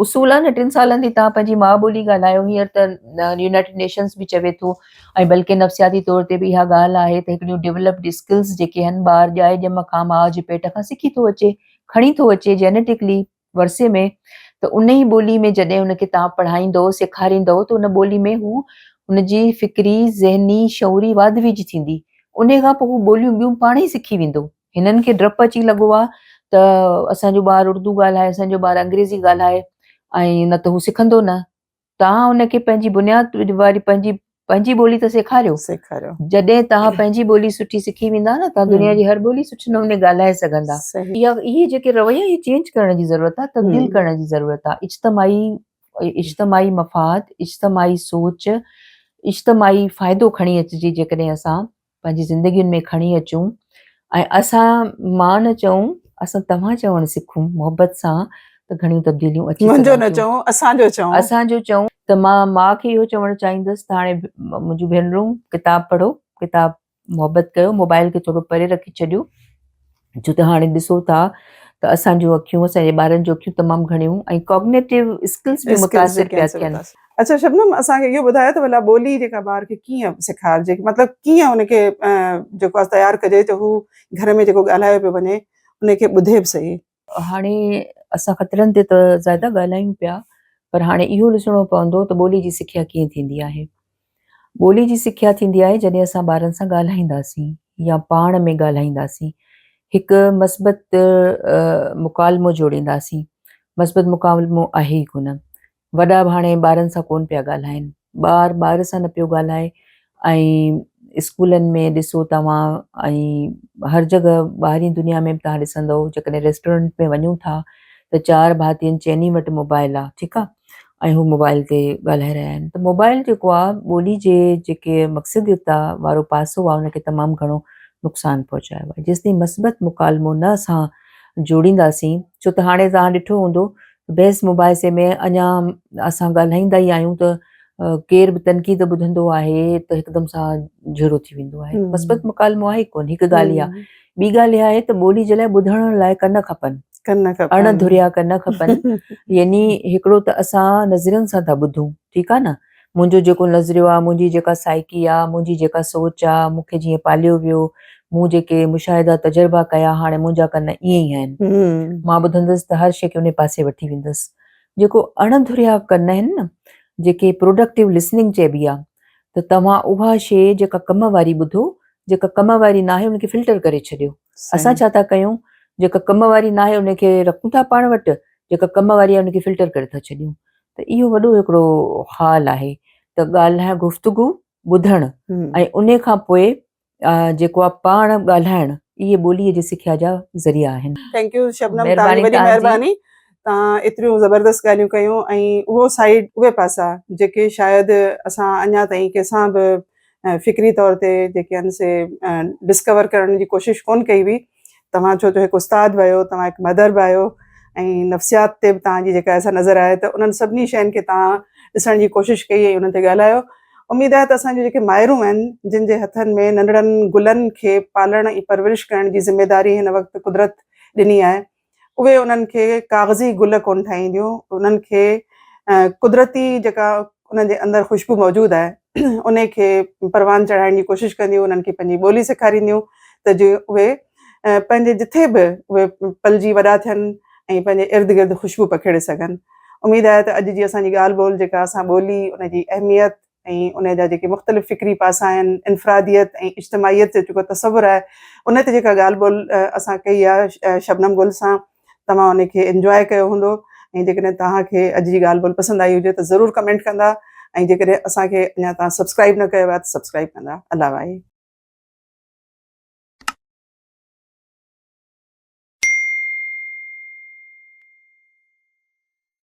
اصول آهي نه ٽن سالن تائين توهان پنهنجي ماء ٻولي ڳالهايو هينئر ته يونائيٽيڊ نيشنز به چوي ٿو ۽ بلڪه نفسياتي طور تي به اها ڳالهه آهي ته هڪڙيون ڊيولپڊ اسڪلز جيڪي آهن ٻار ڄائي ڄم کان ماء جي پيٽ کان سکي ٿو اچي کڻي ٿو اچي جينيٽڪلي ورثي ۾ ته ان ئي ٻولي ۾ جڏهن ان کي توهان پڙهائيندؤ سيکاريندؤ ته ان ٻولي ۾ هو ان جي فڪري ذهني شعوري واڌ ويجهه ٿيندي ان کان پوء هو ٻوليون ٻيون پاڻ ئي سکي ويندو هنن کي ڊپ اچي لڳو آهي ته اسان جو ٻار اردو ڳالهائي اسان جو ٻار انگريزي ڳالهائي ۽ نه ته هو سکندو نه توهان ان کي پنهنجي بنياد واري پنهنجي پنهنجي ٻولي ته سيکاريو سيکاريو جڏهن توهان پنهنجي ٻولي سٺي سکي ويندا نه توهان دنيا جي هر ٻولي سٺي نموني ڳالهائي سگهندا اها اهي جيڪي رويا اهي چينج ڪرڻ جي ضرورت آهي تبديل ڪرڻ جي ضرورت آهي اجتماعي اجتماعي مفاد اجتماعي سوچ اجتماعي فائدو کڻي اچجي جيڪڏهن اسان پنهنجي زندگين ۾ کڻي اچون ۽ اسان مان نه چئون اسان توهان چوڻ سکون محبت سان ته گهڻيون تبديليون اچي منهنجو نه چئون اسان جو چئون اسان جو چئون ته مان ماء کي اهو چوڻ چاهيندس ته هاڻي منهنجون ڀينرون ڪتاب پڙهو ڪتاب محبت ڪيو موبائل کي ٿورو پري رکي ڇڏيو ڇو ته هاڻي ڏسو ٿا ته اسان جون اکيون اسان جي ٻارن جون اکيون تمام گهڻيون ۽ ڪوگنيٽو اسڪلز به متاثر پيا ٿين. اڇا شبنم اسان کي اهو ٻڌايو ته ڀلا ٻولي جيڪا ٻار کي ڪيئن سيکارجي مطلب ڪيئن ان کي جيڪو آهي تيار ڪجي ته هو گهر ۾ جيڪو ڳالهايو پيو وڃي ان کي ٻڌي به سهي. هاڻي اسان خطرن تي ته زياده ڳالهايون پيا پر هاڻي اهو ڏسڻو پوندو ته ٻولي جي سکيا ڪيئن ٿيندي آهي. ٻولي جي سکيا ٿيندي آهي جڏهن اسان ٻارن سان ڳالهائينداسين يا پاڻ ۾ ڳالهائينداسين هڪ مثبت مڪالمو جوڙينداسين مثبت مڪالمو آهي ئي ڪونه وڏا به هاڻي ٻارن سان ڪونه پيا ڳالهائين ٻار ٻار سان نه پيو ڳالهائي ۽ اسڪولن ۾ ڏسو توهان ۽ هر جڳهه ٻاهرين دنيا ۾ به توهان ڏسندو جيڪڏهن ريسٽورنٽ ۾ وڃون ٿا ته چار ڀاتين چئني وٽ موبائل آهي ٺيڪ آهي ۽ هو موبائل تي ڳالهائي رهيا آهن ته موبائل جيڪو آهي ٻولي جي جيڪي مقصديت وارو پاسو آهي ان کي تمام گهڻو نقصان پهچايو آهي جيستائين مثبت مڪالمو نه اسان جوڙينداسين ڇو ته هاڻي توهان ڏٺو هوندو بحث مباحثي ۾ اڃا اسان ڳالهائيندا ئي آهيون ته ڪير به تنقيد ٻڌندو آهي ته هڪدم سان جهيڙو ٿي ويندو آهي مثبت مڪالمو آهي ڪونه هڪ ڳالهه اها ٻي ڳالهه اها آهي ته ٻولي جي لاء ٻڌڻ لاء ڪن کپن. ڪن کپن. اڻ ڌريا ڪن کپن. يعني هڪڙو ته اسان نظرين سان ٿا ٻڌون، ٺيڪ آهي نه؟ منهنجو جيڪو نظريو آهي، منهنجي جيڪا سائيڪي آهي، منهنجي جيڪا سوچ آهي، مون کي جيئن پاليو ويو، مون جيڪي مشاهدا تجربا ڪيا، هاڻي منهنجا ڪن ائين ئي آهن. مان ٻڌندس ته هر شيء کي انهي پاسي وٺي ويندس. جيڪو اڻ ڌريا ڪن آهن نه، جيڪي پروڊڪٽو لسننگ چئبي آهي ته توهان اها شيء جيڪا ڪم واري ٻڌو، جيڪا ڪم واري ناهي ان کي فلٽر ڪري ڇڏيو. اسان ڇا ٿا ڪيون جيڪا ڪم واري ناهي ان کي رکون ٿا پاڻ وٽ جيڪا ڪم واري آهي ان کي فلٽر ڪري ٿا ڇڏيون ته اهو وڏو هڪڙو خال آهي ته ڳالهائڻ گفتگو ٻڌڻ ۽ ان کان پوء جيڪو آهي پاڻ ڳالهائڻ اهي ٻوليء جي سکيا جا ذريعا آهن. Thank you شبنم توهان جي وڏي مهرباني توهان ايتريون زبردست ڳالهيون ڪيون ۽ اهو سائيڊ اهي پاسا جيڪي شايد اسان اڃا تائين ڪنهن سان به فڪري طور تي جيڪي آهن سي ڊسڪور ڪرڻ جي ڪوشش ڪون ڪئي هئي توهان ڇو جو هڪ استاد به آهيو توهان هڪ مدر به آهيو ۽ نفسيات تي به توهان جي جيڪا ايسا نظر آهي ته انهن سڀني شين کي توهان ڏسڻ جي ڪوشش ڪئي ۽ انهن تي ڳالهايو اميد آهي ته اسان جون جيڪي مائرون آهن جن جي هٿن ۾ ننڍڙن گلن کي پالڻ ۽ پرورش ڪرڻ جي ذميداري هن وقت قدرت ڏني آهي اهي انهن کي ڪاغذي گل ڪونه ٺاهينديون انهن کي قدرتي جيڪا انهن جي اندر خوشبو موجود آهي ان کي پروان چڙهائڻ جي ڪوشش ڪنديون انهن کي پنهنجي ٻولي سيکارينديون ته جيئن اهي پنهنجي جٿي به اهي پلجي وڏا ٿين ۽ پنهنجي ارد گرد خوشبو پکيڙي سگهن. اميد آهي ته اڄ جي اسان جي ڳالهه ٻولهه جيڪا اسان ٻولي، ان جي اهميت ۽ ان جا جيڪي مختلف فڪري پاسا آهن، انفراديت ۽ اجتماعيت جو جيڪو تصور آهي، ان تي جيڪا ڳالهه ٻولهه اسان ڪئي آهي شبنم گل سان، توهان ان کي انجواء ڪيو هوندو ۽ جيڪڏهن توهان کي اڄ جي ڳالهه ٻولهه پسند آئي هجي ته ضرور ڪمينٽ ڪندا ۽ جيڪڏهن اسان کي اڃا توهان سبسڪرائيب نه ڪيو آهي ته سبسڪرائيب ڪندا. الله واهي.